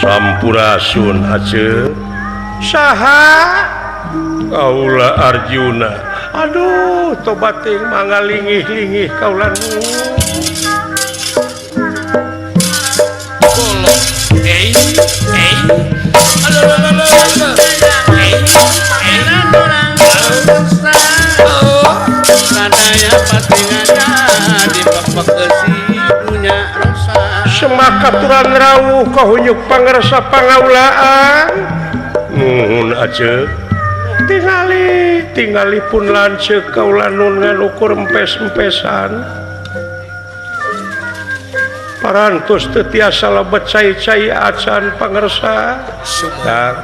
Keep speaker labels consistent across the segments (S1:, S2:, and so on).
S1: Sampurasun Aceh saha kaula Arjuna aduh tobat ting mangga lingih-lingih kaula nu Semakaturan rawuh kahunyuk pangersa pangaulaan nuhun Aceh tingali tingali pun lanceuk kaula nun ngan ukur empes-empesan parantos teu tiasa lebet cai-cai acan pangersa. Kang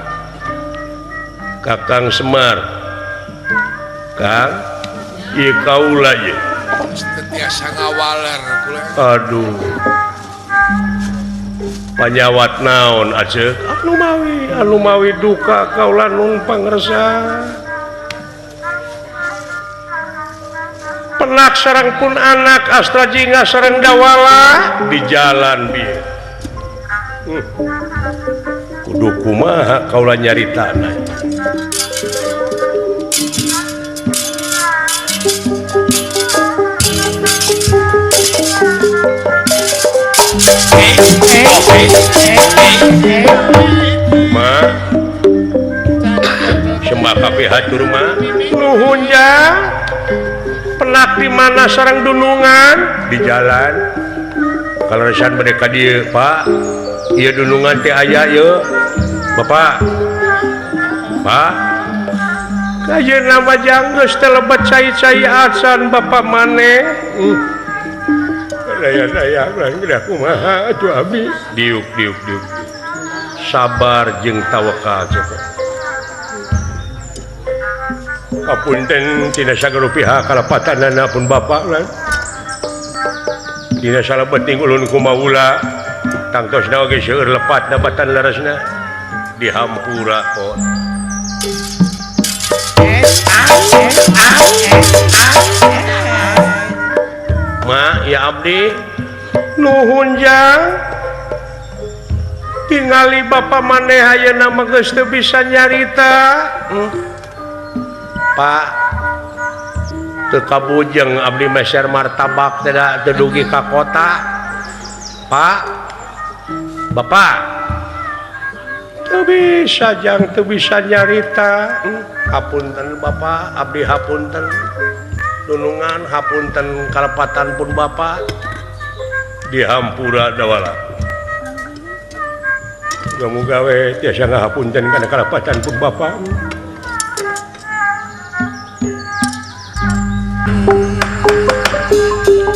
S1: Kakang Semar Kang ieu kaula ieu
S2: teu tiasa ngawaler kula.
S1: Aduh panyawat naon Aceh anu mawi duka kaula nun pangersa penak sareng pun anak Astra Jingga sareng Dawala di jalan bieu. Kudu kumaha kaula nyaritana. Ma sembah kabeh hatur ma nuhun jang penak di mana sareng dunungan di jalan kaleresan bade ka dieu Pak ieu dunungan teh aya ieu Bapak Pak kayeuna mah jang geus teu lebet cai-cai acan bapak maneh. Daya-daya geus kumaha atuh abi diuk diuk diuk sabar jeung tawakal cepet kapunten tina sagala pihak kalepatanana pun bapak lan dina salebeting ulun kumaula tangtosna oge seueur lepat dapatan leresna dihampura pon. Ma ya abdi nuhun jang tingali bapak maneh ayeuna mah geus teu bisa nyarita. Pak teu kabujeng abdi meser martabak teh da teu dugi ka kota. Pak Bapak teu bisa jang teu bisa nyarita. Hapunten Bapak abdi hapunten dunungan hapunten kalepatan pun Bapak dihampura Dawala. Muga-muga we tiasa ngahapunten kana kalepatan pun Bapak.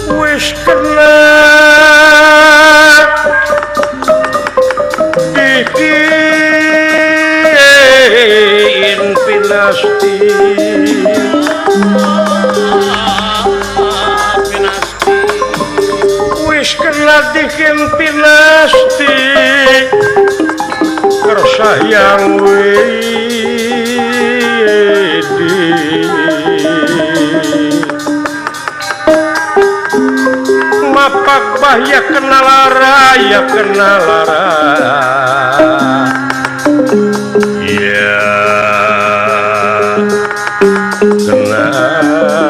S1: Wis kena bikin pinasti wis kena bikin pinasti kersa yang widi mapak bahya kena lara ya kena lara ya kena lara.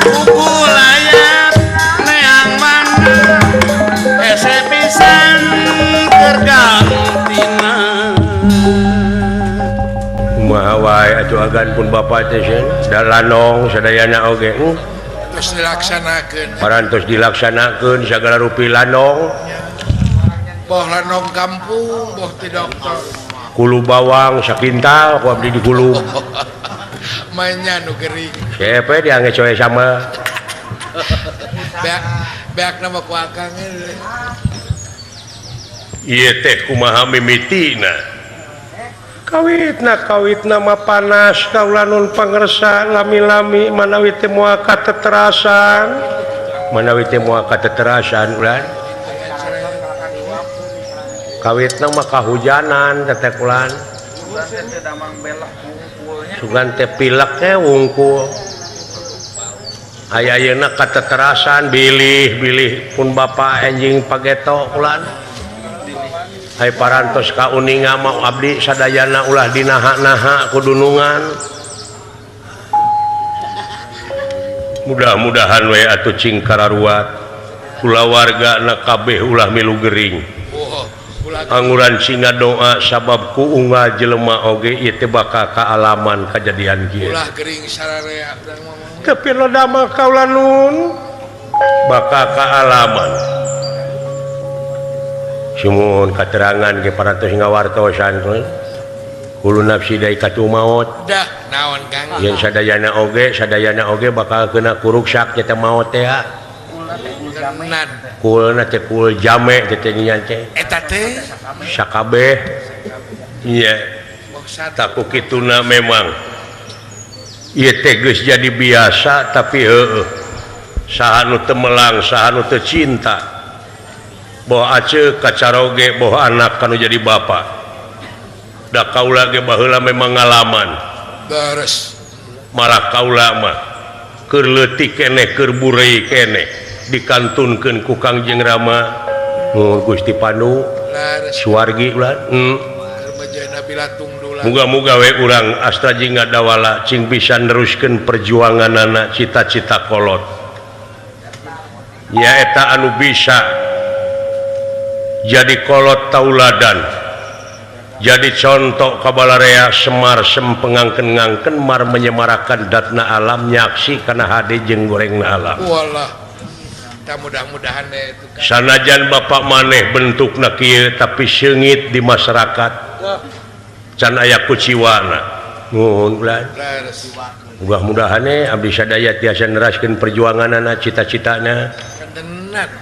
S2: Kukulayat neang mana hese pisan keur gantina.
S1: Kumaha wae atuh agan pun bapak teh sieun da lanong sadayana oge
S2: terus dilaksanakeun.
S1: Parantos dilaksanakeun sagala rupi lanong.
S2: Boh lanong kampung boh ti dokter.
S1: Kulu bawang sakintal ku abdi digulung.
S2: Mainnya nu gering.
S1: Siapa dia ngecoe sama?
S2: Beak beak nama ku akang.
S1: Ieu teh kumaha mimitina? Kawitna kawitna mah panas kaula nun pangersa lami-lami manawi teh moal kateterasan. Manawi teh moal kateterasan ulah. Kawitna mah kahujanan teteh ulan. Sugan teh pilek teh wungkul. Aya ayeuna kateterasan bilih-bilih pun bapa enjing pageto ulan. Hai parantos kauninga mau abdi sadayana ulah dinaha-naha kudunungan. Mudah-mudahan we atuh cing kararuat kulawarga na kabeh ulah milu gering. Anguran singa doa sabab ku unggal jelema oge ieu teh bakal kaalaman kajadian kieu.
S2: Ulah gering sararea urang mah.
S1: Tapi loda mah kaula nun bakal kaalaman. Sumuhun katerangan ke parantos ngawartosan kulo nafsi daikatul maut.
S2: Dah naon Kang?
S1: Yen sadayana oge bakal kena kuruksak eta maot teh. Kulna teh kul jame teh nya teh.
S2: Eta teh
S1: sakabeh. Nya. Taku kituna memang ieu teh geus jadi biasa tapi heueuh. Saha nu teu melang, saha nu teu cinta. Boh aceu kacaroge boh anak kanu jadi bapa. Da kaula ge baheula memang ngalaman.
S2: Beres.
S1: Malah kaula mah keur leutik keneh keur burei keneh dikantunkeun ku Kangjeng Rama nu Gusti Pandu Suwargi ulah. Muga-muga we urang Astra Jingga Dawala cing bisa neruskeun perjuanganana cita-cita kolot. Nyaeta anu bisa jadi kolot tauladan, jadi contoh kabalarea Semar sempengangken-ngangken mar menyemarakan datna alam nyaksi kana hade jeung gorengna alam.
S2: Walah. Tah mudah-mudahan itu kan.
S1: Sanajan bapak maneh bentukna kieu tapi seungit di masyarakat. Can aya kuciwana. Nuhun ulah. Mudah-mudahan abdi sadaya tiasa neraskeun perjuanganana cita-citana.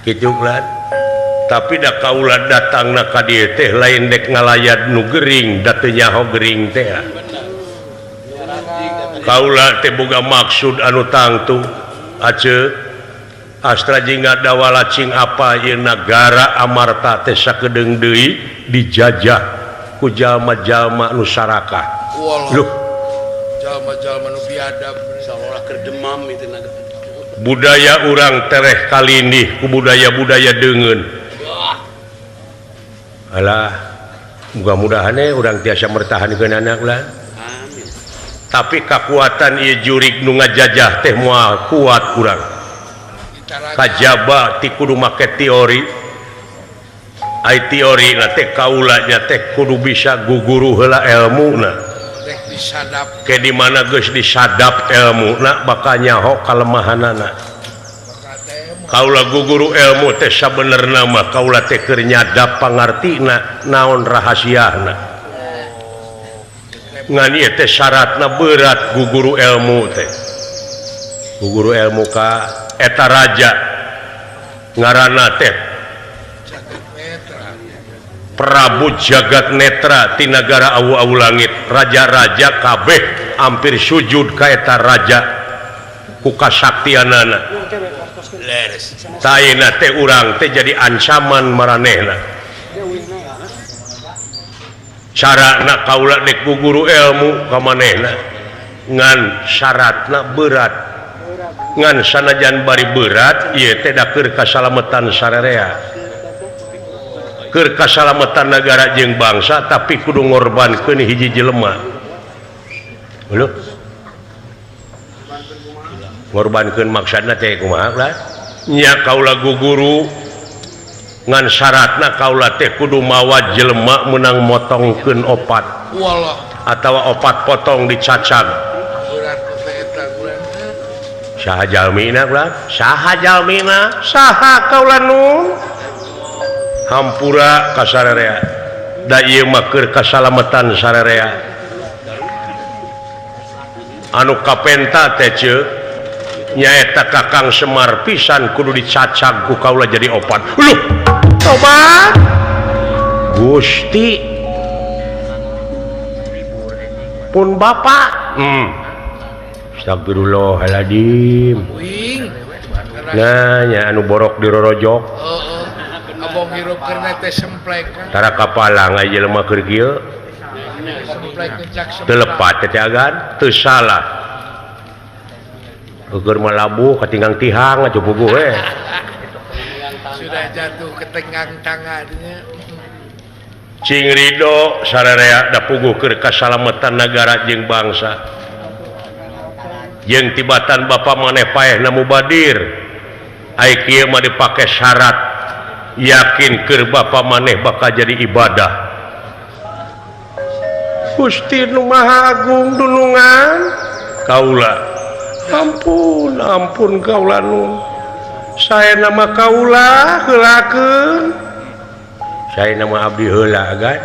S1: Kitu ulah. Tapi da kaula datangna ka dieu teh lain dek ngalayat nu gering da teu nyaho gering teh. Kaula teh boga maksud anu tangtu aceu Astra Jingga Dawala cing apa ieu nagara Amarta teh sakedeung deui dijajah ku jalma-jalma nu sarakah. Loh,
S2: jalma-jalma nu biadab
S3: saolah keur demam itu naga.
S1: Budaya urang tereh kalindih ku budaya-budaya deungeun. Alah, mudah-mudahan urang tiasa mertahankeun anak ulah.
S3: Amin.
S1: Tapi kakuatan ieu jurig nu ngajajah teh moal kuat urang. Kajaba ti kudu make teori. Ai teori na teh kaula nya teh kudu bisa guguru heula elmuna.
S2: Rek disadap.
S1: Ke di mana geus disadap elmuna bakal nyaho kalemahanana. Kaula guguru ilmu teh sabenerna mah kaula teh keur nyadap pangartina naon rahasiana. Ngan ieu teh syaratna berat guguru ilmu teh. Guguru ilmu ka eta raja ngaranna teh Prabu Jagat Netra ti nagara awu-awu langit. Raja-raja kabeh hampir sujud ka eta raja ku kasaktianana. Taina teh urang teh jadi ancaman maranehna. Carana kaula dek guru ilmu ka manehna ngan syaratna berat. Ngan sanajan bari berat ieu teh da keur kasalametan sararea. Keur kasalametan nagara jeung bangsa tapi kudu ngorbankeun hiji jelema. Leuh. Ngorbankeun maksudna teh kumaha lah? Nya kaula guguru ngan syaratna kaula teh kudu mawa jelema meunang motongkeun opat.
S2: Walah.
S1: Atawa opat potong dicacag. Saha jalmina ulah? Saha jalmina? Saha kaula nu? Hampura ka sararea. Da ieu mah keur kasalametan sararea. Anu kapenta teh ceuk nyaeta Kakang Semar pisan kudu dicacag ku kaula jadi opat. Luh, tobat. Gusti pun bapak. Astagfirullahaladzim. Nah, nya anu borok dirorojok.
S2: Heeh. Abong hirup keur teh semplek.
S1: Tara kapalang aya jelema keur kieu. Teu lepat teh agan, teu salah. Keur mah labuh katinggang tihang atuh puguh we.
S2: Sudah jatuh ke tenggang tangannya.
S1: Cing ridho sararea da puguh keur kasalametan nagara jeung bangsa. Jeung tibatan bapa maneh paehna mubadir. Ai kieu mah dipake syarat yakin keur bapa maneh bakal jadi ibadah. Gusti nu Maha Agung dunungan kaula. Ampun, ampun kaula nun. Saya nama kaula heulakeun. Saya nama abdi heula kan.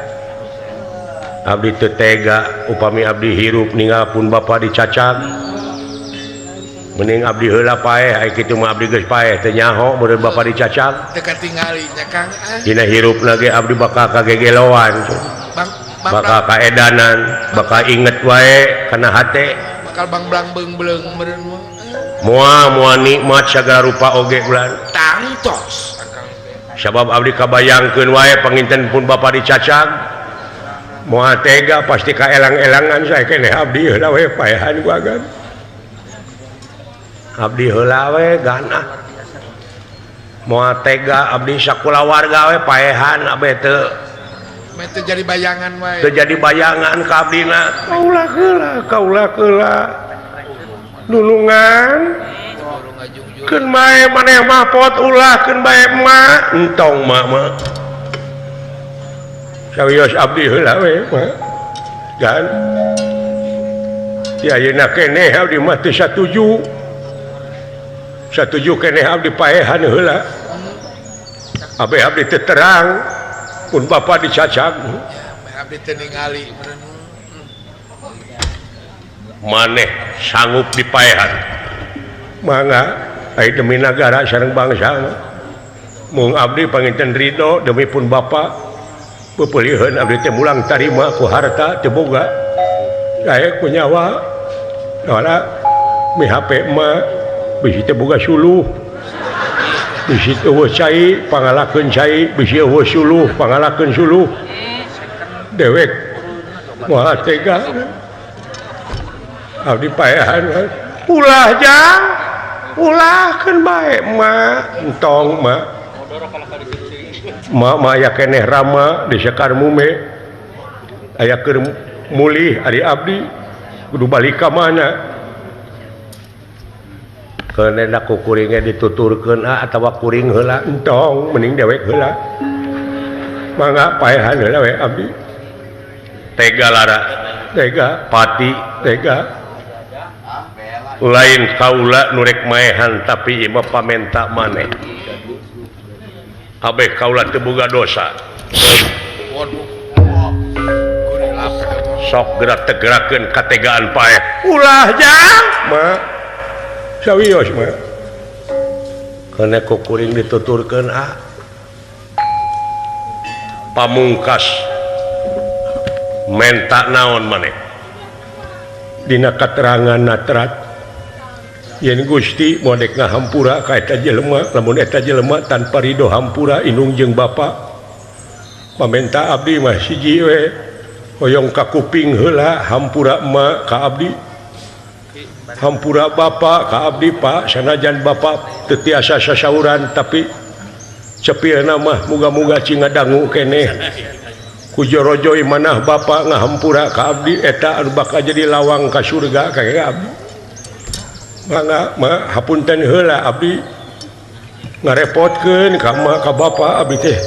S1: Abdi teu tega upami abdi hirup ninggal pun bapa dicacag. Mending abdi heula paeh ai kitu mah abdi geus paeh teu nyaho meureun bapa dicacag.
S2: Teu katingali nya Kang.
S1: Dina hirupna ge abdi bakal kagegeloan. Bakal kaedanan, bakal inget wae kana hate.
S2: Bakal bangblang beung-beung meureun mah.
S1: Moal moal nikmat sagala rupa oge ulah.
S2: Tangtos akang teh.
S1: Sabab abdi kabayangkeun wae panginten pun bapa dicacag. Moal tega pasti kaelang-elangan saya keneh abdi heula we paehan ku agan. Abdi heula we ganah. Moal tega abdi sakulawarga we paehan abdi teu
S2: teu jadi bayangan wae.
S1: Teu jadi bayangan ka abdina. Kaula heula, kaula heula. Nulungan. Keun bae maneh mah pot ulah keun bae emak. Entong mak mah. Sawios abdi heula we mah. Dan ti ayeuna keneh abdi mah teu satuju. Satuju keneh abdi paehan heula. Abdi abdi teu terang pun bapa dicacag.
S2: Abdi teu ningali
S1: maneh sanggup dipaehan. Mangga ai demi nagara sareng bangsa. Mung abdi panginten ridho demi pun bapa. Pepeuliheun abdi teh mulang tarima ku harta teu boga. Daek ku nyawa. Ora mi HP mah bisi teu boga suluh. Bisi eueuh cai pangalakeun cai, bisi eueuh suluh pangalakeun suluh. Dewek moal tega. Abdi paehan ulah jang ulah keun bae mah entong mah. Mak mah aya keneh rama di Sekar Mume. Aya keur mulih ari abdi kudu balik ka mana. Keun ku kuringnya dituturkeun atawa kuring heula entong mending dewek heula. Mangga paehan heula we abdi. Tega lara, tega pati, tega. Lain kaula nu rek maehan tapi ieu mah pamenta maneh. Abeh kaula teu boga dosa.
S2: Waduh.
S1: Sok gerak tegerakeun kategaan paeh. Ulah jang mah. Sawios mah. Kana ku kuring dituturkeun ah. Pamungkas menta naon maneh? Dina katerangan natrat yen Gusti moal dek ngahampura ka eta jelema lamun eta jelema tanpa ridho hampura indung jeung bapa. Pamenta abdi mah siji we hoyong ka kuping heula hampura emak ka abdi. Hampura bapa ka abdi Pak sanajan bapa teu tiasa sasauran tapi cepilna mah muga-muga cing ngadangu keneh. Ku jorojoi manah bapa ngahampura ka abdi eta anu bakal jadi lawang ka surga ka abdi. Mangga mah hapunten heula abdi ngarepotkeun ka emak ka bapa abdi teh.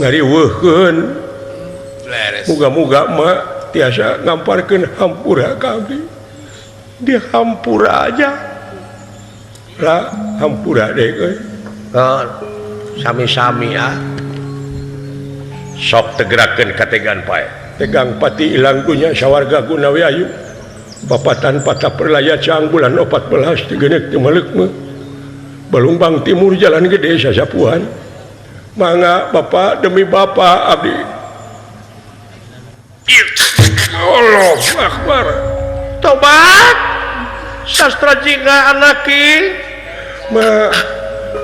S1: Ngariweuhkeun. Muga-muga emak tiasa ngamparkeun hampura ka abdi. Dihampura aja. Lah hampura deui euy. Sami-sami ah. Sok tegerakeun kategaan pae. Tegang pati ilang dunya sawarga gunawi ayu. Papatan patah perlaya cang bulan 14 tigenek teu maleuk Balungbang Timur Jalan Gede Sasapuhan. Mangga Bapak demi Bapak abdi. Allahu Akbar. Tobat. Sastra jingga anaki. Ma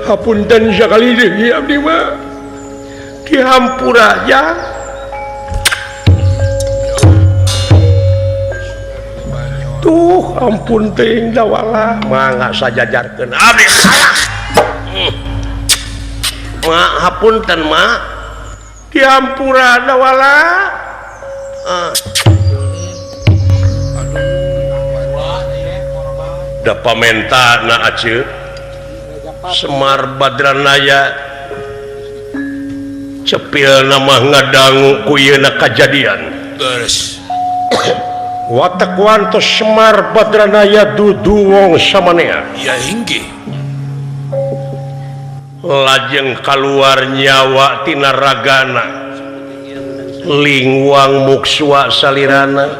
S1: hapunten sakali deui abdi mah. Dihampura jang. Tuh ampun teuing dawala mangga sajajarkeun abdi. Ma hapunten ma. Dihampura dawala. Da pamenta na aceuk Semar Badranaya cepil nama ngadangu ku yeuna kajadian.
S2: Terus
S1: watak wantos Semar Badranaya dudu wong samanea.
S2: Ya inggih.
S1: Lajeng kaluar nyawa tina ragana lingwang mukswa salirana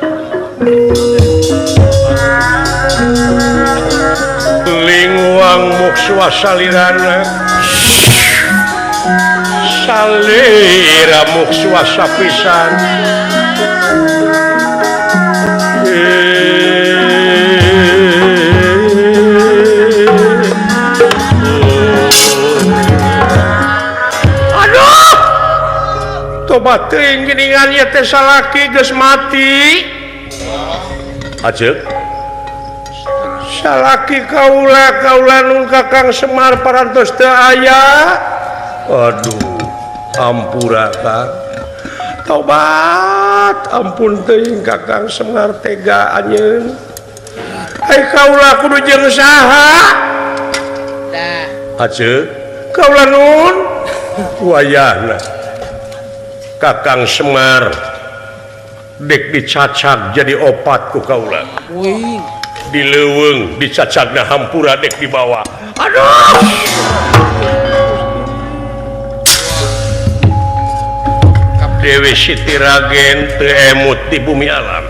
S1: lingwang mukswa salirana salira mukswa sapisan. Aduh, tobat teuing geuningan ieu teh salaki geus mati. Aceuk salaki kaula kaula nun Kakang Semar parantos teu aya. Aduh, ampura Kang. Tobat, ampun teuing Kakang Semar tega anjeun. Ai kaula kudu jeung saha?
S2: Dah.
S1: Aceuk kaula nun wayahna Kakang Semar dek dicacag jadi opat ku kaula.
S2: Wih.
S1: Di leuweung dicacagna hampura dek dibawa. Aduh. Dewi Siti Ragen teu emut di bumi alam.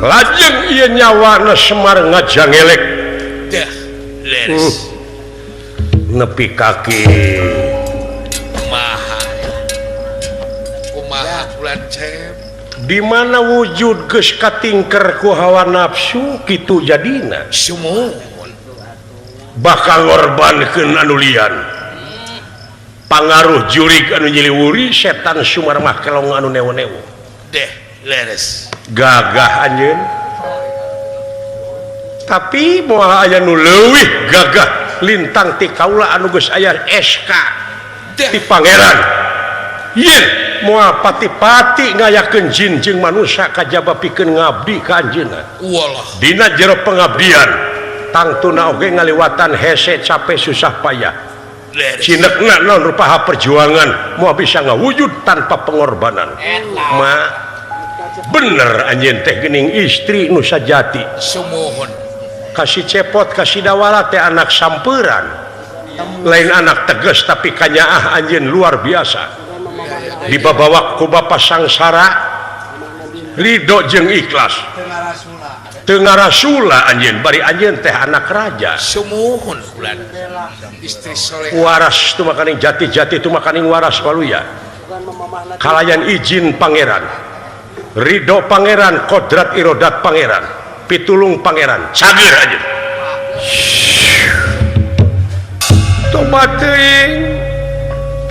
S1: Lajeng ieu nyawana Semar ngajangelek.
S2: Dah, leres.
S1: Nepi kaki.
S2: Kumaha. Kumaha bulan cep.
S1: Di mana wujud geus katingker ku hawa nafsu kitu jadina.
S2: Sumuhun.
S1: Bakal ngorbankeun anu lian. Pangaruh jurig anu nyiliwuri setan Sumar mah kelong anu newo-newo.
S2: Deh, leres.
S1: Gagah anjeun. Tapi moal aya nu leuwih gagah lintang ti kaula anu geus aya SK ti pangeran. Yen moal pati-pati ngayakeun jin jeung manusa kajaba pikeun ngabdi ka anjeunna.
S2: Walah.
S1: Dina jero pengabdian tangtuna oge ngaliwatan hese capek susah payah. Cinekna naon rupaha perjuangan moal bisa ngawujud tanpa pengorbanan. Ma bener anjeun teh geuning istri nu sajati.
S2: Sumuhun.
S1: Kasih cepot kasih dawala teh anak samperan. Lain anak tegas tapi kanyaah anjeun luar biasa. Dibabawa ku bapa sangsara ridho jeung ikhlas. Teu ngarasula anjeun bari anjeun teh anak raja.
S2: Sumuhun bulan. Istri soleh.
S1: Waras tu makaning jati-jati tu makaning waras waluya. Kalayan izin pangeran. Ridho pangeran, kodrat irodat pangeran, pitulung pangeran. Cager anjeun. Tobat teuing.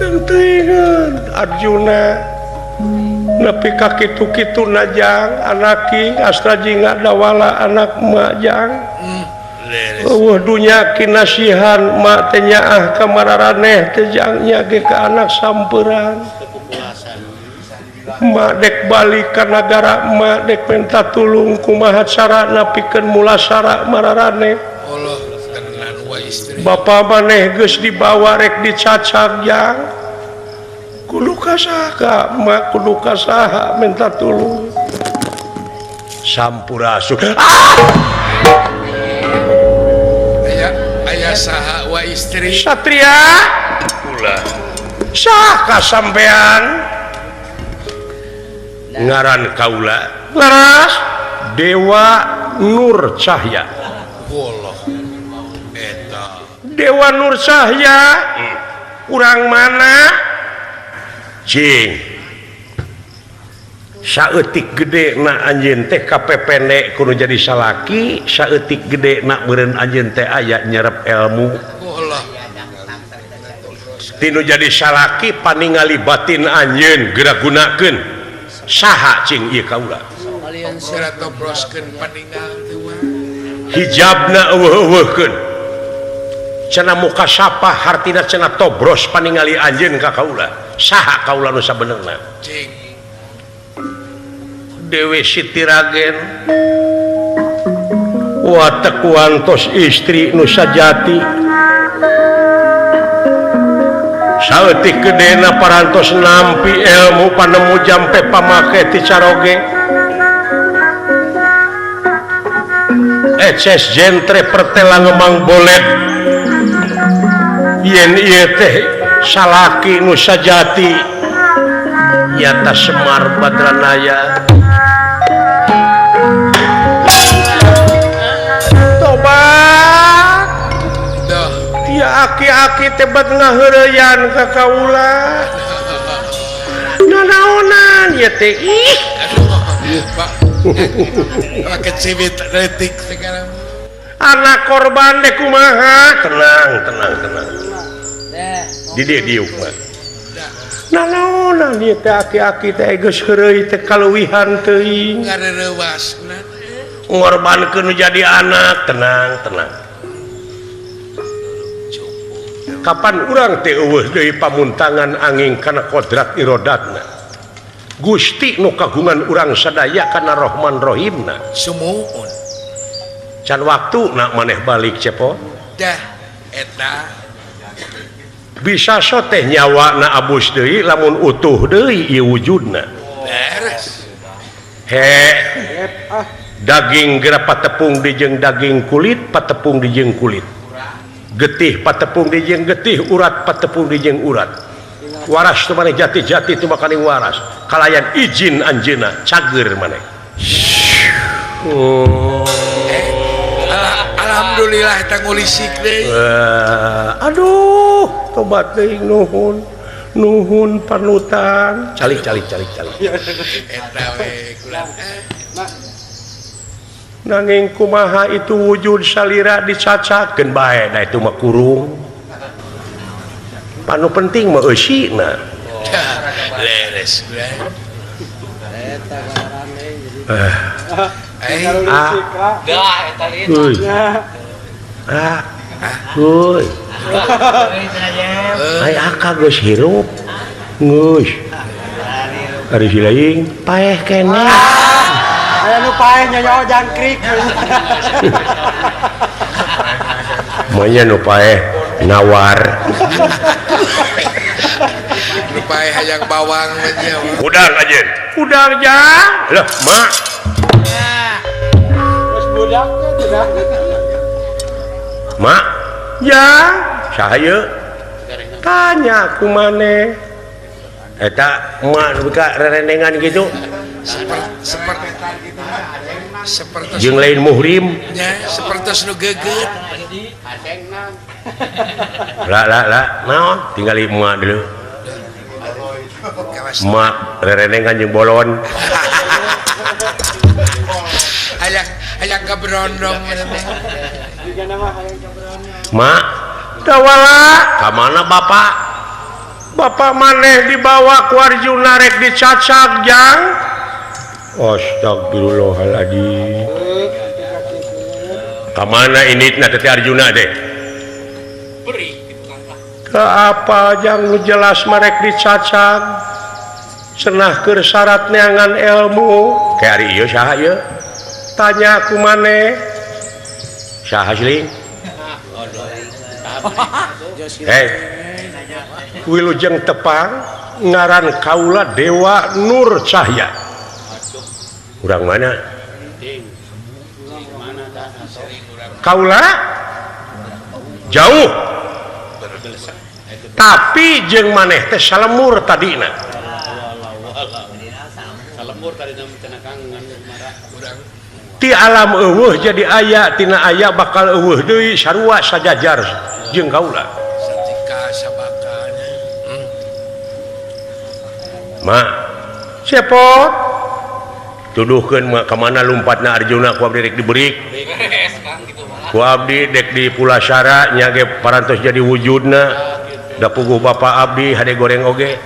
S1: Teuingan Arjuna. Nepi ka kitu-kitu najang anaki astra jingga dawala anak majang. Eueuh dunya kinasihan mak teh nyaah ka mararaneh teh jangnya ge ka anak samperan. Mak dek balik ka nagara mak dek minta tulung kumaha carana pikeun mulasara mararaneh.
S2: Allah tenan wa istri.
S1: Bapa maneh geus dibawa rek dicacag jang. Kudu ka saha mak kudu ka saha minta tulung. Sampurasun. Ah!
S2: Aya saha wa istri.
S1: Satria ulah. Saha sampean? Ngaran kaula. Laras Dewa Dewa Nur Cahya. Dewa Nur Cahya urang mana cing saeutik gede na anjeun teh kapepende kudu jadi salaki, saeutik gede na meureun anjeun teh aya nyerep ilmu. Tinu jadi salaki paningali batin anjeun geura gunakeun saha cing ieu kaula. Hijabna eueuh-eueuhkeun cenah muka sapa hartina cenah tobros paningali anjeun ka kaula. Saha kaula nu sabenerna? Dewi Siti Ragen watekuantos istri nu sajati saeutik gedena parantos nampi ilmu panemu jampe pamake ti caroge eces jentre pertela ngemang bolet yen ieu teh salaki nu sajati nyata Semar Badranaya. Tobat dia aki-aki tebat ngaheureyan ka kaula nanaonan ieu teh ih
S2: Pak kecibit leutik sekarang
S1: anak korban deh kumaha tenang tenang tenang di dieu diuk mah nanaonan ieu teh aki-aki teh geus heureuy teh kaluwihan teuing
S2: ngareurewas
S1: ngorbankeun jadi anak tenang tenang kapan urang teh eueuh deui pamuntangan angin kana kodrat irodatna Gusti nu kagungan urang sadaya kana Rahman Rahimna
S2: sumuhun
S1: can waktu nak maneh balik cepot
S2: dah eta
S1: bisa so teh nyawa na abus deui lamun utuh deui ieu wujudna
S2: beres
S1: he daging geura patepung di jeung daging kulit patepung di jeung kulit getih patepung di jeung getih urat patepung di jeung urat waras tu maneh jati-jati tu makaning waras kalayan izin anjeunna cager maneh. Oh.
S2: Alhamdulillah eta ngulisik deui.
S1: Aduh tobat deui nuhun nuhun panutan calik calik calik calik
S2: eta we kula.
S1: Nanging kumaha itu wujud salira dicacakeun bae da itu mah kurung panu penting mah eusina
S2: leres
S1: ai aka geus hirup geus ari si lain paeh keneh
S4: aya nu paeh nyonya jangkrik
S1: manya nu paeh nawar
S2: nu paeh hayang bawang mah
S1: udang aja udang jang lah mak
S4: geus budak teh
S1: mak ya saha ieu tanya ku maneh eta mak nu ka rerendengan kitu
S2: seperti
S1: jeung lain muhrim
S2: nya sapertos nu gegeut
S1: lah lah lah naon tinggali emak dulu emak rerendengan jeung bolon
S2: hayang hayang kabrondong
S1: mak dawala ka mana bapak bapak maneh dibawa ku Arjuna rek dicacag jang astagfirullahaladzim. Kamana ini na teh Arjuna teh? Ke apa jang nu jelas marek dicacag cenah keur syarat neangan ilmu. Ke ari ieu saha ieu? Tanya ku maneh. Saha siling? Hei. Wilujeng tepang ngaran kaula Dewa Nur Cahya. Urang mana? Kaula jauh. Tapi jeung maneh teh salemur tadina. Ti alam eueuh jadi aya tina aya bakal eueuh deui sarua sajajar jeung kaula.
S2: Satika sabakalnya.
S1: Ma cepot tuduhkeun mah ka mana lumpatna Arjuna ku abdi rek diberi. Ku abdi dek di Pulasara nya ge parantos jadi wujudna da puguh bapa abdi hade goreng oge.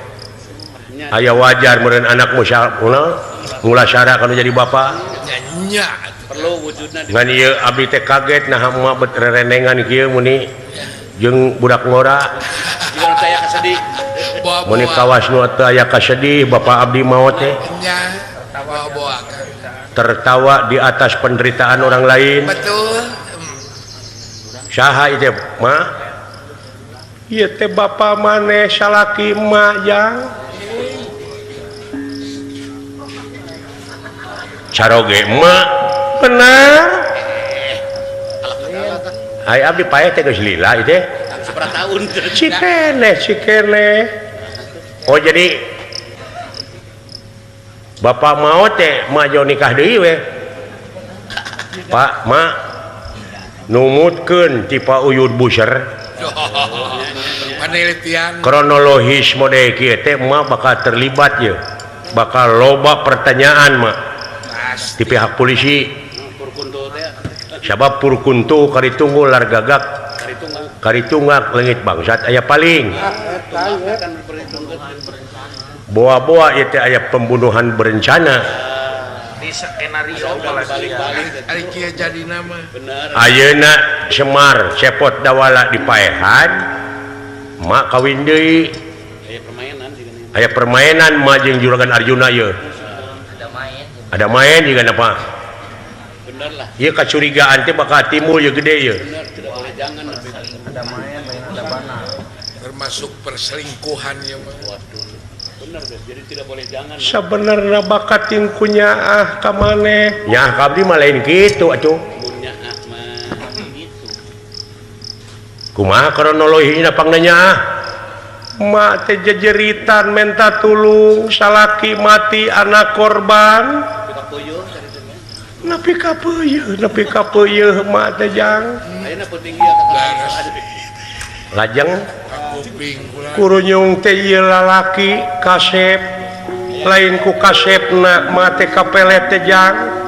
S1: Aya wajar meureun anak Mulasara kana jadi bapa.
S2: Nya
S3: perlu wujudna.
S1: Ngan ieu abdi teh kaget naha mah bet rerenengan kieu muni jeung budak ngora.
S3: Jiga nu teu aya kasedih.
S1: Muni kawas nu teu aya kasedih bapa abdi maot teh.
S2: Nya bawa-bawa
S1: tertawa di atas penderitaan orang lain.
S2: Betul.
S1: Saha ieu teh mah? Ieu teh bapa maneh salaki emak jang. Caroge emak benar. Ai abdi paeh teh geus lila ieu teh.
S3: Sabaraha taun.
S1: Cikene cikene. Oh jadi bapak mau teh mah nikah deui we. Pak mak numutkeun ti Pak Uyud Buser.
S2: Penelitian
S1: kronologis mode kieu teh mah bakal terlibat ye. Bakal loba pertanyaan mah di pihak polisi. Sabab purkuntu karitunggu largagak karitungak leungit bangsat aya paling. Boa-boa ieu teh aya pembunuhan berencana.
S5: Di skenario
S2: ari kieu jadi nama.
S1: Ayeuna Semar cepot dawala di paehan mak kawin deui.
S3: Aya permainan
S1: Aya permainan mak jeung Juragan Arjuna ieu.
S5: Ada main.
S1: Ada main juga apa?
S3: Bener lah.
S1: Ieu kacurigaan teh bakal timbul ieu gede ieu.
S3: Bener, tidak boleh jangan lebih.
S5: Ada main lain ada bana.
S2: Termasuk perselingkuhan ieu mah.
S3: Waduh. Bener, guys. Jadi tidak boleh jangan.
S1: Sebenarnya bakat tingku nyaah ka maneh. Nyaah ka abdi mah lain kitu atuh.
S3: Mun nyaah mah gitu.
S1: Kumaha kronologina pangna nyaah? Mak teh jejeritan menta tulung, salaki mati anak korban. Nepi ka peuyeun, nepi ka peuyeun mak teh jang.
S3: Ayeuna penting ieu
S1: Lajeng kurunyung teh ieu lalaki kasep lain ku kasepna mak teh kapelet teh jang.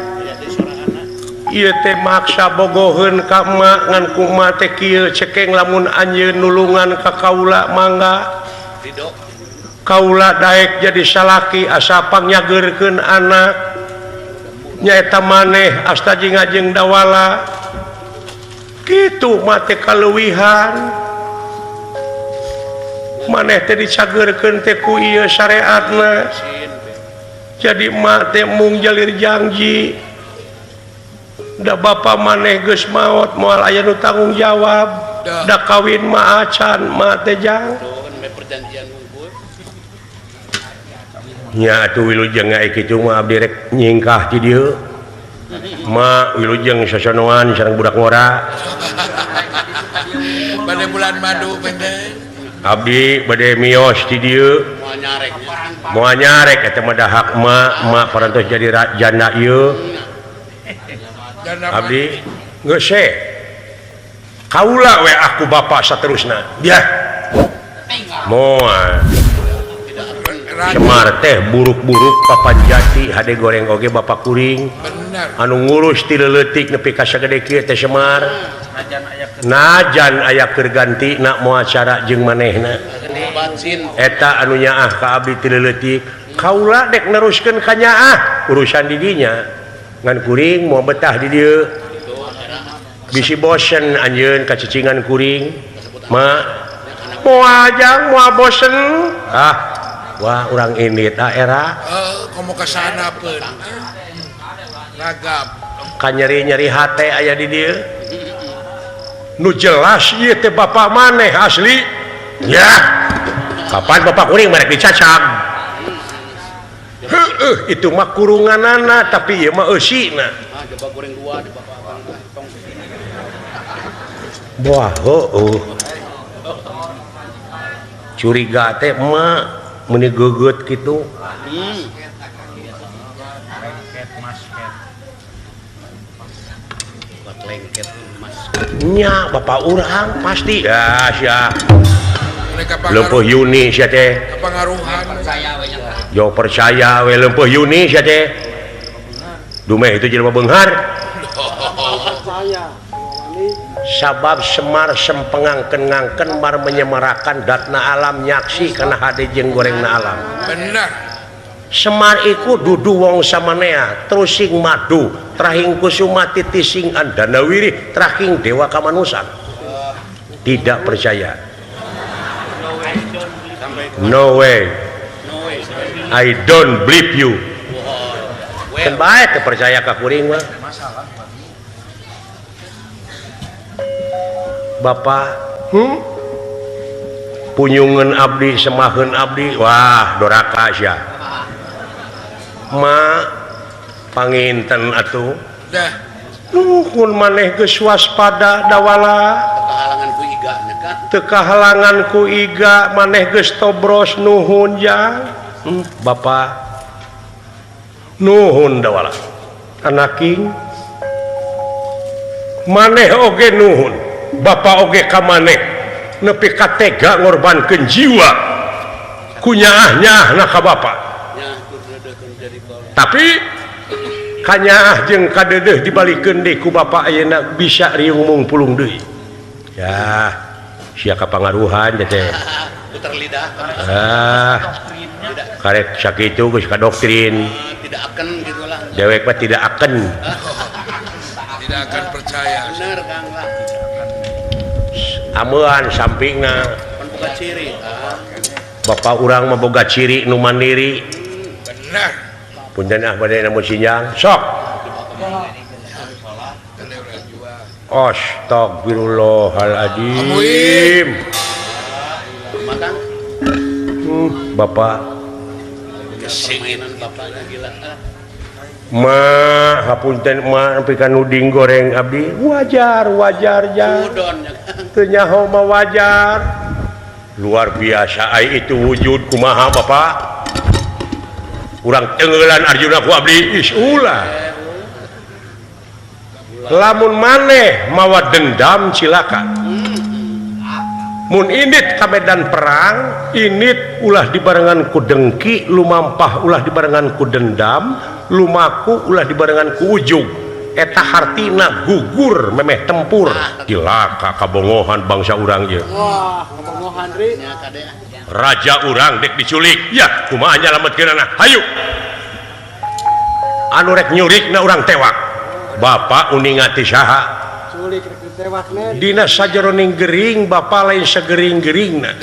S1: Ieu teh maksa bogoheun ka emak ngan ku emak teh kieu cekeng lamun anjeun nulungan ka kaula mangga. Kaula daek jadi salaki asa pangyageurkeun anak. Nyaeta maneh asta jeung ngajeng dawala. Kitu mah teh kaleuwihan. Maneh teh dicageurkeun teh ku ieu syariatna. Jadi emak teh mung jalir janji. Da bapa maneh geus maot moal aya nu tanggung jawab. Da kawin mah acan mah teh jang. Nya atuh wilujeng ai kitu mah abdi rek nyingkah ti dieu. Ma wilujeng sasonoan sareng budak ngora.
S2: Bade bulan madu bener.
S1: Abdi bade mios ti dieu. Moal nyarek eta mah dahak ma, ma parantos jadi janda ieu. Abdi geus we. Kaula we aku bapa saterusna. Biah. Moal. Semar teh buruk-buruk papan jati hade goreng oge bapa kuring. Anu ngurus ti leutik nepi ka sagede kieu teh Semar. Najan aya keur ganti na moal cara jeung manehna. Eta anu nyaah ka abdi ti leutik. Kaula dek neruskeun ka nyaah urusan di dinya. Ngan kuring moal betah di dieu. Bisi bosen anjeun kacicingan kuring. Ma moal jang moal bosen. Ah wah urang ini ta era
S2: komo ka sana pun ragap
S1: ka nyeri-nyeri hate aya di dieu nu jelas ieu teh bapa maneh asli nya kapan bapak kuring merek dicacag heueuh itu mah kurunganana tapi ieu mah eusina
S3: ah coba goreng dua di bapak abang tong
S1: wah heueuh curiga teh emak meni geget gitu. Nya bapak urang pasti ya sia. Leumpeuh Yuni sia teh.
S2: Pangaruhan.
S1: Jo percaya we leumpeuh Yuni sia teh. Dumeh itu jelema beunghar. Sabab Semar sempengangken-ngangken mar menyemarakan datna alam nyaksi kana hade jeung gorengna alam.
S2: Bener.
S1: Semar iku dudu wong samanea, trusing madu, trahing kusuma titising andana wirih, trahing dewa kamanusan. Tidak percaya. No way. I don't believe you. Kan bae teu percaya ka kuring mah. Bapak, punyungan abdi, semaheun abdi, wah doraka sia. Ma panginten atuh.
S2: Dah.
S1: Nuhun maneh geus waspada dawala.
S3: Teu kahalangan ku iga nya kan.
S1: Teu kahalangan ku iga maneh geus tobros nuhun jang. Bapak nuhun dawala. Anaking maneh oge nuhun. Bapak oge ka maneh nepi ka tega ngorbankeun jiwa ku nyaah-nyaahna ka bapak. Tapi kanyaah jeung kadeudeuh dibalikeun deui ku bapak ayeuna bisa riung mungpulung deui. Ya, sia kapangaruhan teh.
S3: Puter lidah.
S1: Ah. Karek sakitu geus ka doktrin.
S3: Tidak akan gitulah.
S1: Dewek mah tidak akan.
S2: Tidak akan percaya.
S3: Bener Kang lah.
S1: Amean sampingna.
S3: Pan boga ciri.
S1: Bapak urang mah boga ciri nu mandiri.
S2: Bener.
S1: Punten ah bade namun sinjang. Sok. Astagfirullahaladzim. Bapak
S3: permainan bapaknya gila.
S1: Ma hapunten ma nepi ka nuding goreng abdi wajar wajar ja. Teu nyaho mah wajar. Luar biasa ai itu wujud kumaha bapak. Urang tenggelan Arjuna ku abdi is ulah. Lamun maneh mawa dendam cilaka. Mun init ka medan perang, init ulah dibarengan ku dengki, lumampah ulah dibarengan ku dendam, lumaku ulah dibarengan ku ujug. Eta hartina gugur memeh tempur. Cilaka kabongohan bangsa urang ieu.
S4: Wah, kabongohan ri.
S1: Raja urang dek diculik. Ya, kumaha nyalametkeunana? Hayu. Anu rek nyurikna urang tewak. Bapak uninga ti saha?
S4: Culik rek ditewak nen.
S1: Dina sajeroning gering bapak lain segering-geringna.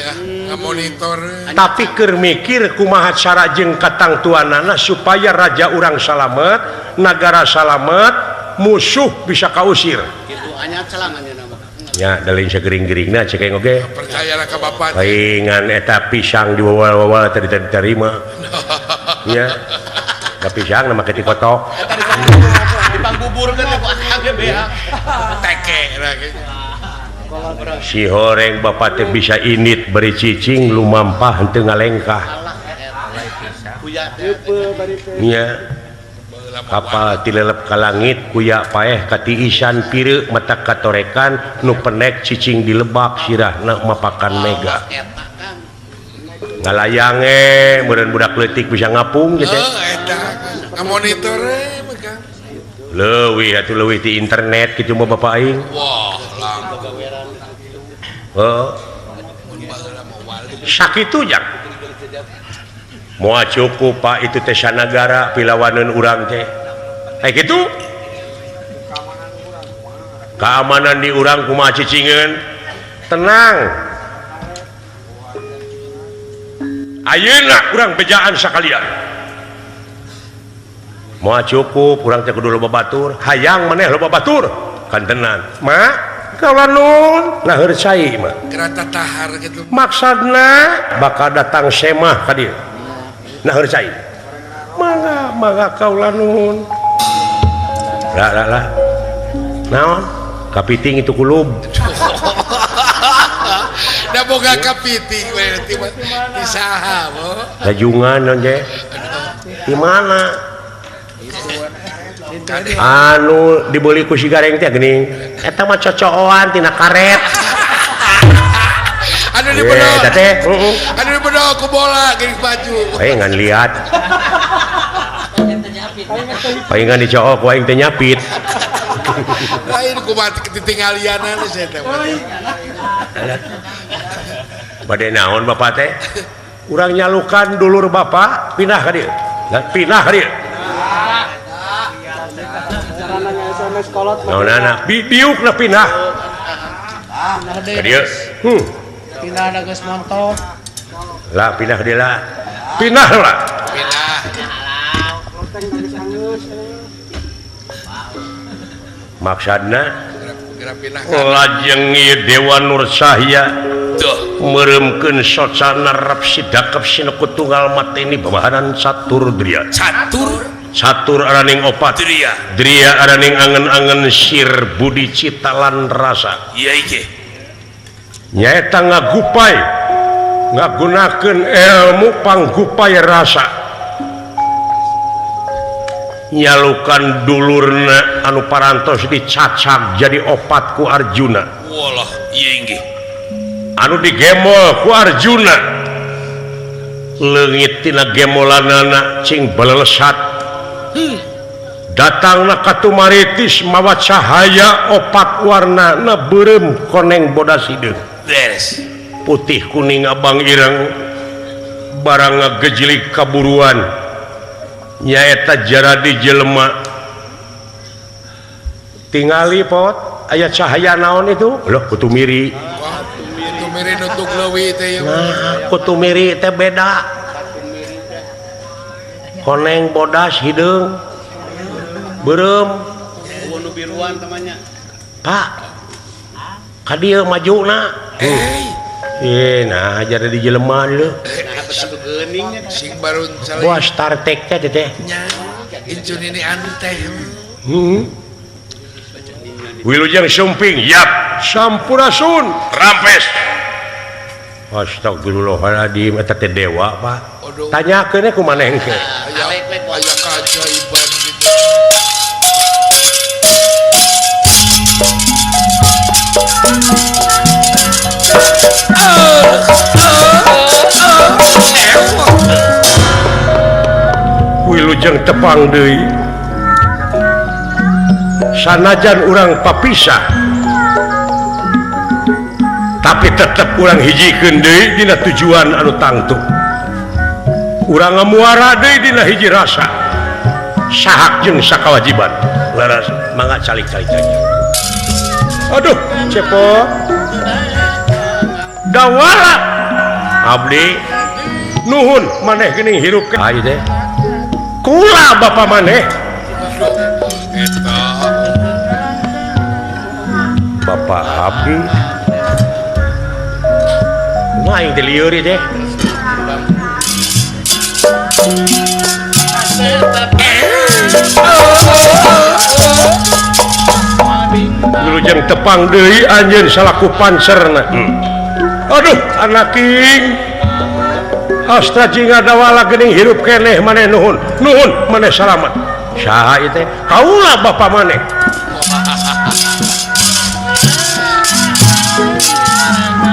S2: Monitor.
S1: Tapi keur mikir kumaha cara jeung katangtuanana supaya raja urang salamet, nagara salamet, musuh bisa kausir.
S3: Kitu anya celangannya nama.
S1: Ya, da lain segering-geringna cek aing oge.
S2: Percayalah ka bapak.
S1: Paingan eta pisang diwawal-wawal tadi diterima. Nya. Da pisang na make dikotok.
S3: Dipangbuburkeun ku AGB.
S2: Teke lah gitu.
S1: Si horeng bapak teh bisa init beri cicing lumampah henteu ngalengkah. Nya. Kapal tilelep ka langit kuya paeh katiisan pireuk mata katorekan nu penek cicing di lebak sirahna mapakan mega. Ngalayang meureun budak leutik bisa ngapung gitu.
S2: Eta ngamonitor mah.
S1: Leuwih atuh leuwih ti internet kitu mah bapak aing.
S2: Wah,
S1: heuh. Sakitu jang. Moal cukup Pak itu teh sanagara pilawaneun urang teh. Eh kitu? Keamanan di urang kumaha cicingeun? Tenang. Ayeuna urang bejaan sakalian. Moal cukup urang teh kudu loba batur, hayang maneh loba batur. Kantenan. Ma, kaula nun naheur cai mah.
S2: Gerata tahar kitu.
S1: Maksudna bakal datang semah ka dieu. Naheur cai. Mangga, mangga kaula nuhun. Lah lah lah. Naon? Kapiting itu kulub.
S2: Da boga kapiting we ti saha bo?
S1: Lajungan naon teh? Di mana? Anu dibeli ku si Gareng teh geuning. Eta mah cocoan tina karet.
S2: Anu dibedol.
S1: Eta teh, heeh.
S2: Anu dibedol ku bola geuning baju.
S1: Aing ngan liat. Aing ngan dicook ku aing teh nyapit.
S2: Lain kumaha ketinggalianan saya teh.
S1: Bade naon bapak teh? Urang nyalukan dulur bapak pindah ka dieu. Pindah ka dieu. Naonana diukna pindah. Ka dieu.
S4: Pindah da geus montok.
S1: Lah pindah ka dieu lah. Pindah lah.
S2: Pindah.
S1: Maksudna lajeng ieu Dewa Nur Cahya meremkeun socana rap sidakep sineku tunggal mateni babahanan catur dria. Catur araning opat. Dria araning angen-angen sir budi cita lan rasa.
S2: Iya iki.
S1: Nyaeta ngagupai ngagunakeun ilmu panggupai rasa. Nyalukan dulurna anu parantos dicacag jadi opat ku Arjuna.
S2: Walah, ieu inggih.
S1: Anu digemol ku Arjuna. Leungit tina gemolanana cing balelesat. Datangna ka Tumaritis mawa cahaya opat warnana beureum koneng bodas hideung.
S2: Beres.
S1: Putih kuning abang ireng barang ngagejlik kaburuan. Nyaeta jaradi jelema tingali pot aya cahaya naon itu loh kutu miri.
S2: Kutu miri nutuk leuwi teh.
S1: Nah kutu miri teh beda koneng bodas hideung beureum
S3: nu biruan temannya
S1: Pak ka dieu majuna nah jadi jelema leuh.
S2: Sing barun
S1: wah Star Trek teh teh.
S2: Nya, incun ini anu teh.
S1: Wilujeng sumping, yap, sampurasun, rampes. Astagfirullahaladzim, eta teh dewa, Pak. Tanyakeun ku maneh engke.
S2: Aya keajaiban gitu.
S1: Wilujeng tepang deui. Sanajan urang papisah tapi tetep urang hijikeun deui dina tujuan anu tangtu. Urang ngamuara deui dina hiji rasa. Sahak jeung sakawajiban. Laras mangga calik-calik aja. Aduh, cepot. Dawala abdi nuhun maneh geuning hirup ke ayo teh. Kula bapa maneh.
S2: Eta
S1: Bapak abdi. Wah, aing teh lieur teh. Wilujeng tepang deui anjeun salaku pancerna. Aduh, anak king. Astra jingga dawala geuning hirup keneh maneh nuhun. Nuhun maneh salamat. Saha ieu teh? Kaula bapa maneh.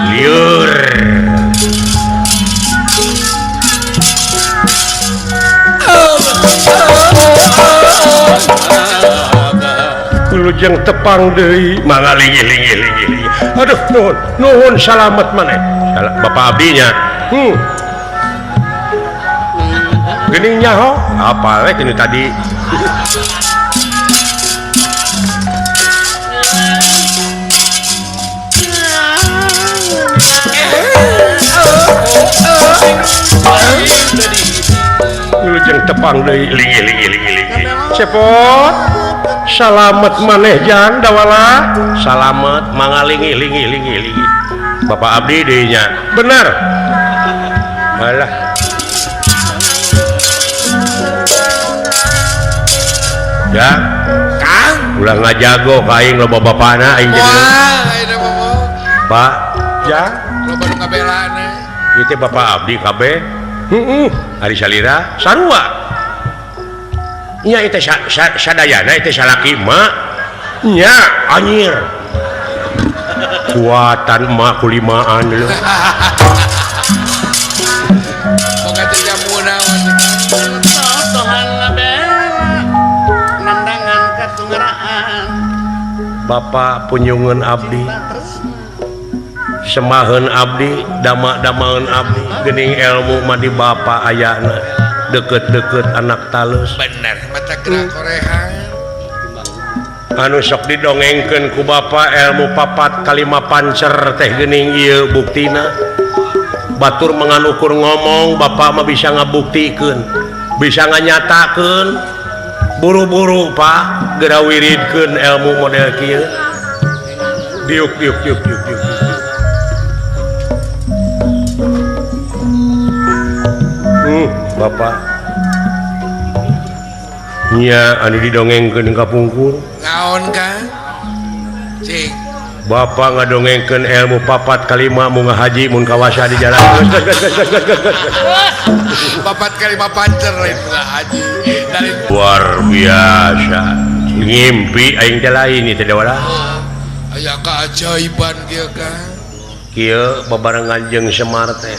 S1: Liur. Wilujeng tepang deui mangga linggih linggih linggih. Aduh, nuhun, nuhun salamet maneh. Bapak abdinya. Geuning nyaho, apa we tinu tadi? Wilujeng tepang deui linggih linggih linggih linggih. Cepot. Salamet maneh jang dawala. Salamet mangga linggih linggih linggih linggih. Bapak abdi deui nya. Bener. Alah. Ya,
S2: Kang,
S1: ulah ngajago ka aing loba bapana aing jadi.
S2: Wah, ayeuna mah.
S1: Pak, jang,
S2: loba nu kabelana.
S1: Ieu teh bapak abdi kabeh. Heeh, ari salira sarua. Nya itu sadayana itu salaki emak nya anjir. Kuatan emak kulimaan lho.
S2: Boga teh jamuna
S1: Bapak punyungeun abdi semaheun abdi dama-damaeun abdi geuning ilmu mah di Bapak ayana deket-deket anak talus
S2: bener mata gerak korehan
S1: anu sok didongengkeun ku Bapak ilmu papat kalima pancer teh geuning ieu buktina batur menganukur ngomong Bapak mah bisa ngabuktikeun bisa nganyatakeun buru-buru Pak geura wiridkeun ilmu model kieu diuk diuk diuk diuk diuk. Bapak nya anu didongengkeun ka pungkur
S2: naon Kang cing
S1: Bapak ngadongengkeun ilmu papat kalima mun ngahaji mun kawasa di jalan
S2: papat kalima pancer lain haji dari
S1: luar biasa ngimpi aing teh lain ieu teh wala
S2: aya keajaiban kieu Kang
S1: kieu babarengan jeung Semar teh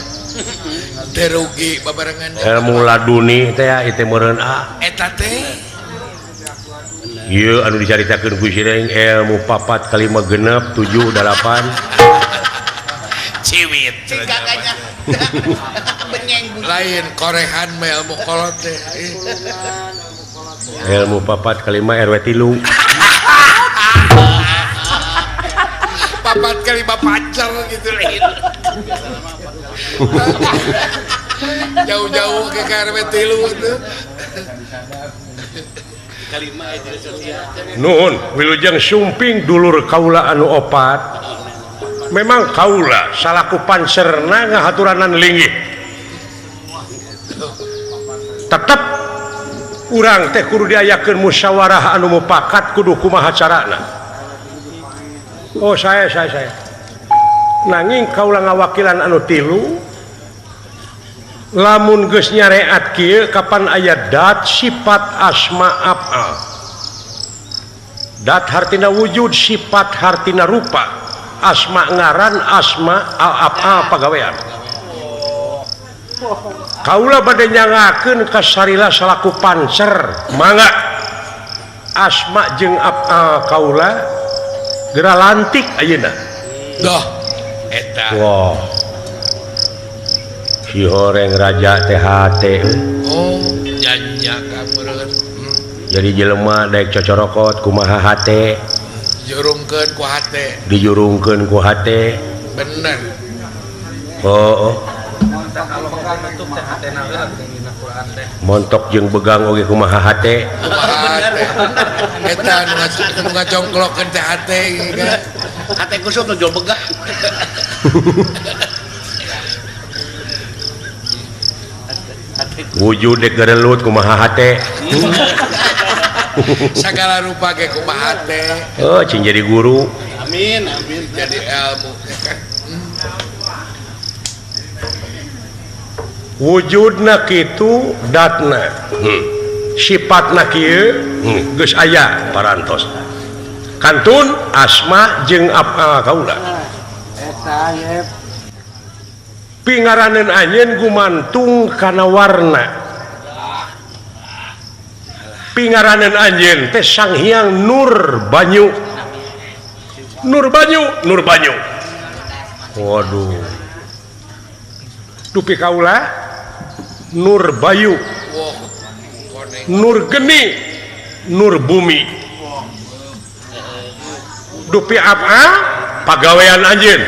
S2: teh rugi babarengan
S1: ilmu laduni teh ieu teh meureun a
S2: eta teh
S1: ieu anu dicaritakeun ku Sireng ilmu papat kalima genep 7 8
S2: ciwit lain korehan mah ilmu kolot teh
S1: ilmu papat kalima RW 3
S2: papat kalima pacar gitu lain jauh-jauh ke RW 3 itu.
S1: Nuhun wilujeng sumping dulur kaula anu opat memang kaula salaku pancerna ngahaturanan linggih tetep urang teh kudu diayakeun musyawarah anu mupakat kudu kumaha carana. Oh saya nanging kaula ngawakilan anu tilu lamun geus nyareat kieu kapan aya dat sifat asma af'al dat hartina wujud sifat hartina rupa asma ngaran asma al af'al pagawean kaula bade nyangakeun ka Sarila salaku pancer mangga asma jeung af'al kaula geura lantik ayeuna
S2: doh eta
S1: wah si horeng raja THT
S2: oh nyanyak kamureun
S1: jadi jelema daek cocorokot kumaha hate
S2: jurungkeun ku hate
S1: dijurungkeun ku hate
S2: bener
S1: oh, oh. Montok jeung begang oge kumaha hate
S2: eta nu ngacongklokkeun teh hate
S3: hate kusut nu jual begang
S1: wujud dek gerelut kumaha hate
S2: sagala rupa ge kumaha hate
S1: oh cing jadi guru
S3: amin amin
S2: jadi ilmu
S1: wujudna kitu datna sifatna kieu geus aya parantos kantun asma jeung af'al kaula
S4: eta ye
S1: pingaraneun anjeun gumantung kana warna pingaraneun anjeun teh Sang Hyang Nur Banyu Nur Banyu Nur Banyu waduh dupi kaula Nur Bayu Nur Geni Nur Bumi dupi apa pagawean anjeun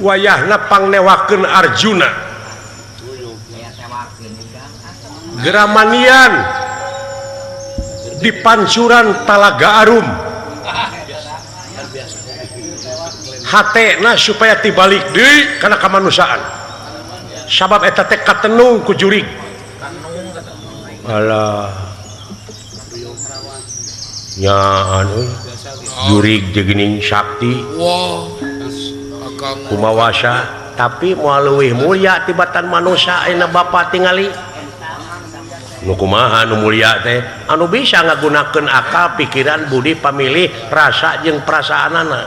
S1: wayahna pangnewakeun Arjuna geramanian di pancuran Talaga Arum hatena supaya tibalik deui kana kamanusiaan sabab eta teh katenung ku jurig alah nya anu jurig jeung geuning sakti kumawasa tapi moal leuwih mulia tibatan manusia ayeuna bapa tingali Nu kumaha nu mulia teh anu bisa ngagunakeun akal, pikiran, budi, pamilih, rasa jeung perasaanana.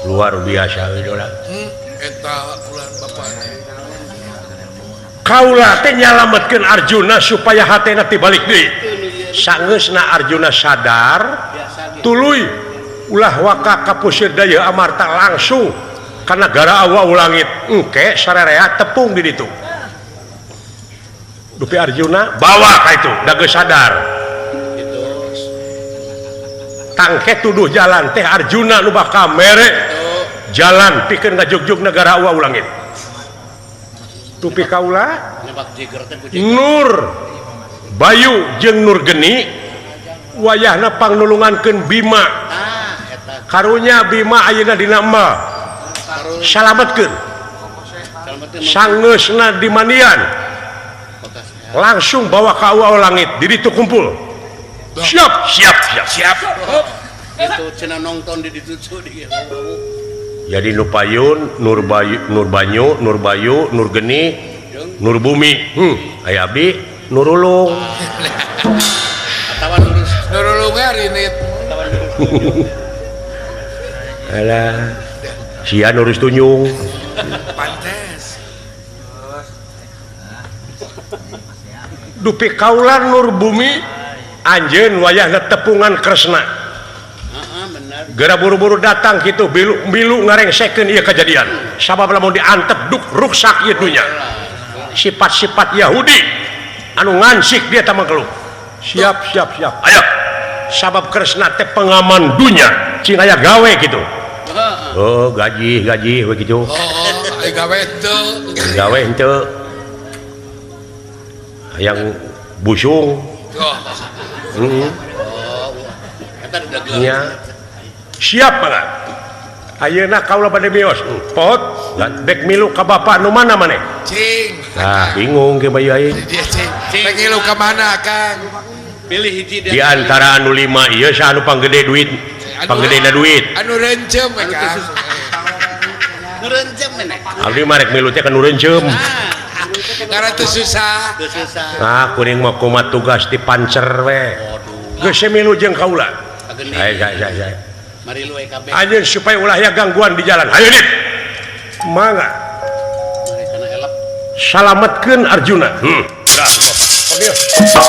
S1: Luar biasa idola.
S2: Eta ulah bapak.
S1: Kaula teh nyalametkeun Arjuna supaya hatena tibalik deui. Sangeusna Arjuna sadar, tuluy ulah waka ka Pusir Daya Amarta langsung ka nagara Awu Langit. Engke sarerea tepung di ditu. Dupi Arjuna bawa ka itu, da geus sadar. Tangke tuduh jalan teh Arjuna nu bakal mere jalan pikeun ngajugjug negara Awu Langit. Dupi kaula Nur Bayu jeung Nur Geni wayahna pangnulungankeun Bima. Karunya Bima ayeuna dina emal. Salametkeun. Sangeusna di mandian. Langsung bawa ka Awu Langit, di ditu kumpul. Siap, siap, siap, siap.
S3: Itu cenah nonton di ditu di.
S1: Jadi nu payun, Nur Bayu, Nur Banyu, Nur Bayu, Nur Geni, Nur Bumi. Aya abdi Nurulung.
S3: Atawa Nurus.
S2: Nurulung rinit.
S1: Alah. Sia nurus tunjung.
S2: Pantes.
S1: Dupi kaula Nur Bumi anjeun wayahna tepungan Kresna. Geura buru-buru datang kitu bilu ngarengsekeun ieu kajadian. Sabab lamun diantep duk ruksak ieu dunya. Sifat-sifat Yahudi anu ngansik dia tah mangkeluk. Siap, siap, siap. Ayo. Sabab Kresna teh pengaman dunya, cing aya gawe kitu. Oh, gaji, gaji we kitu.
S2: Oh, aya gawe teu.
S1: Gawe henteu. Hayang busung.
S2: Oh.
S1: Heeh. Nya. Siap banget. Ayeuna kaula bade mios. Pot, dek milu ka bapak nu mana maneh?
S2: Cing.
S1: Nah, bingung ke bayu aing.
S2: Dek milu ka mana, Kang?
S3: Pilih hiji
S1: di antara anu 5 ieu saha anu panggede duit? Panggedena duit.
S2: Anu rencem we, Kang.
S3: Nu rencem meneh.
S1: Abdi mah rek milu teh ka nu rencem.
S2: Karena teu susah.
S3: Teu susah.
S1: Nah, kuring mah kumaha tugas di pancer we. Geus milu jeung kaula. Hai, hai, hai, hai. Anjeun supaya ulah aya gangguan di jalan. Hayu dit. Mangga. Salametkeun Arjuna. Dah, Bapak.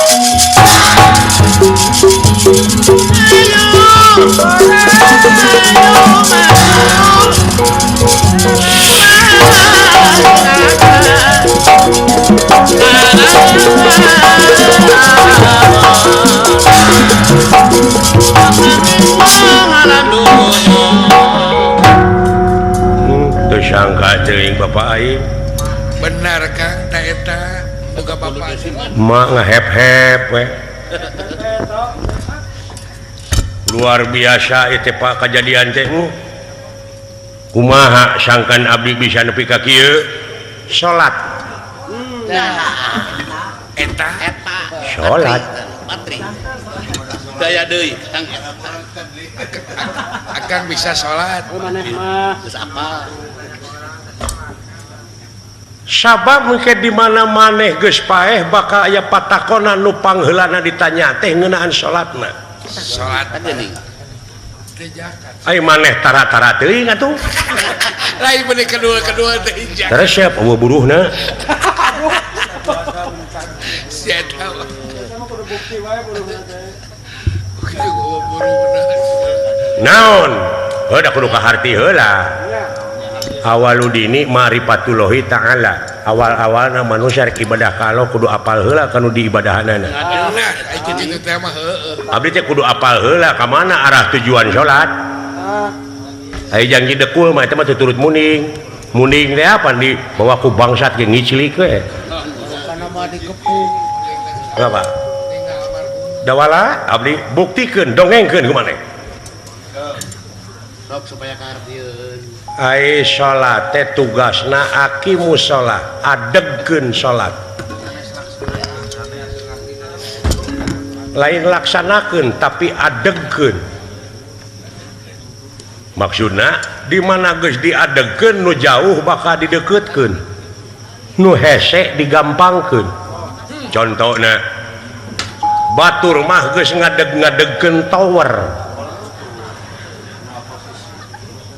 S1: Tersangka teuing Bapak aing.
S2: Benar Kang, ta eta boga bapak.
S1: Mak ngehep-hep we. Luar biasa ieu teh Pak kajadian teh. Kumaha sangkan abdi bisa nepi ka kieu? Salat.
S2: Eta
S3: eta
S1: salat.
S3: Patri. Daya deui Kang.
S2: Akang bisa salat.
S3: Maneh mah geus apal.
S1: Sabab mungkin di mana maneh geus paeh bakal aya patakonan nu pangheulana ditanya teh ngeunaan salatna.
S2: Salat
S3: geuning.
S1: Ai maneh tara-tara teuing atuh.
S2: Lain bener kedua-kedua teh hijak.
S1: Resep eueuh buruhna.
S2: Sia tahu.
S1: Naon? Heuh da kudu kaharti heula. Awaludini ma'rifatullahi ta'ala. Awal-awalna manusia rek ibadah ka Allah kudu apal heula kanu diibadahanana. Abdi teh kudu apal heula ka mana arah tujuan salat. Aya janji dekul mah eta mah tuturut muning. Muning teh apa di bawa ku bangsat ge ngiclik we. Apa? Dawala abdi buktikeun dongengkeun ku maneh.
S3: Sok supaya kahartieun.
S1: Ai salat teh tugasna aqimus shalah, adegkeun salat. Lain laksanakeun tapi adegkeun. Maksudna di mana geus diadegkeun nu jauh bakal dideukeutkeun. Nu hese digampangkeun. Contohna batur mah geus ngadeg-ngadegkeun tower.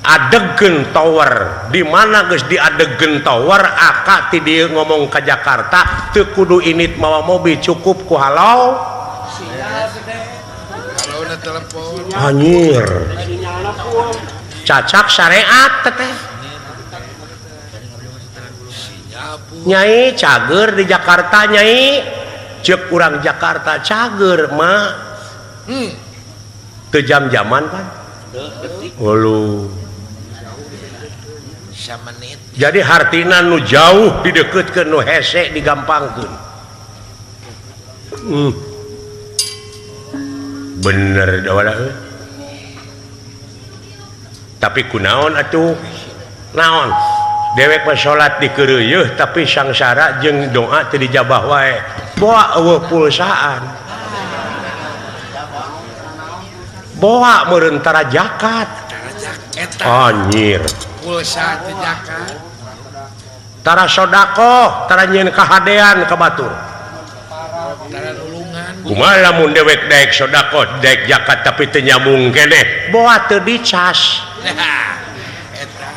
S1: Adegkeun tower di mana geus diadegkeun tower aka ti dieu ngomong ka Jakarta teu kudu init mawa mobil cukup ku halau anjir cacak syariat teteh nyai cager di Jakarta nyai ceuk urang Jakarta cager mah teu jam-jaman kan Ulu. Jadi hartina nu jauh dideketkeun nu hese digampangkeun. Bener da euy. Tapi kunaon atuh? Naon? Dewek mah salat dikeureuyeun tapi sangsara jeung doa teu dijabah wae. Boa eueuh pulsaan. Boa meureun tara zakat. Anjir.
S2: Pulsa teu zakat.
S1: Tara sedekah, tara nyieun kahadean ka batur.
S2: Tara nulungan.
S1: Kumaha lamun dewek daek sedekah, daek zakat tapi teu nyambung keneh, boa teu dicas.
S2: Eta.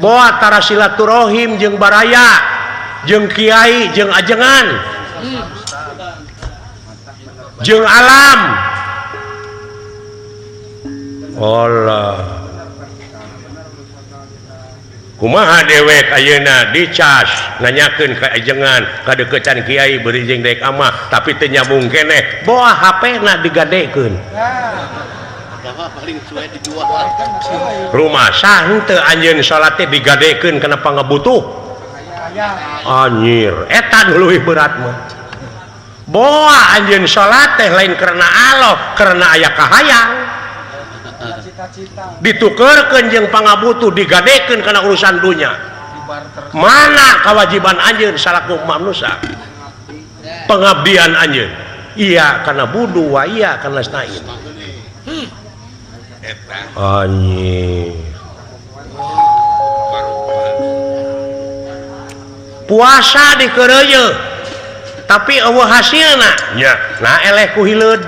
S1: Boa tara silaturahim jeung baraya, jeung kiai, jeung ajengan. Jeung alam. Allah. Kumaha dewek ayeuna dicas nanyakeun ka ajengan kadeukeutan kiai beureum jeung daek amah tapi teu nyambung keneh boa HP-na digadekeun. Rumasa henteu anjeun salat teh digadekeun kana pangabutuh. Anjir, eta nu leuwih berat mah. Boa anjeun salat teh lain karena Allah, karena aya kahayang. Ditukerkeun jeung pangabutuh digadekeun kana urusan dunya. Mana kewajiban anjeun salaku manusia? Pengabdian anjeun. Iya kana budu wa iya kana stain. Anjir. Puasa dikeureuyeun tapi eueuh hasilna nya. Nah eleh ku hileud.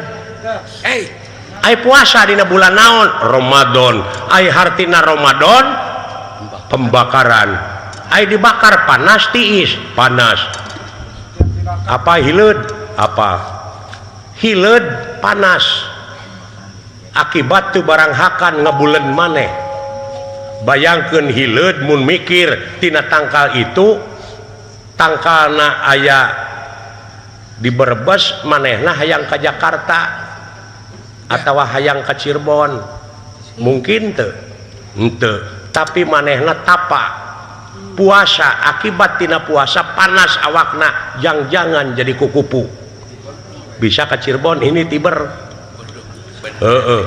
S1: Ai puasa dina bulan naon? Ramadan. Ai hartina Ramadan pembakaran. Ai dibakar panas tiis, panas. Apa hileud? Apa? Hileud panas. Akibat tu barang hakan ngebulen maneh. Bayangkeun hileud mun mikir tina tangkal itu tangkalna aya di Brebes manehna hayang ka Jakarta atawa hayang ka Cirebon mungkin teu henteu tapi manehna tapa puasa akibat tina puasa panas awakna jang-jangan jadi kukupu bisa ka Cirebon ini tiber heeh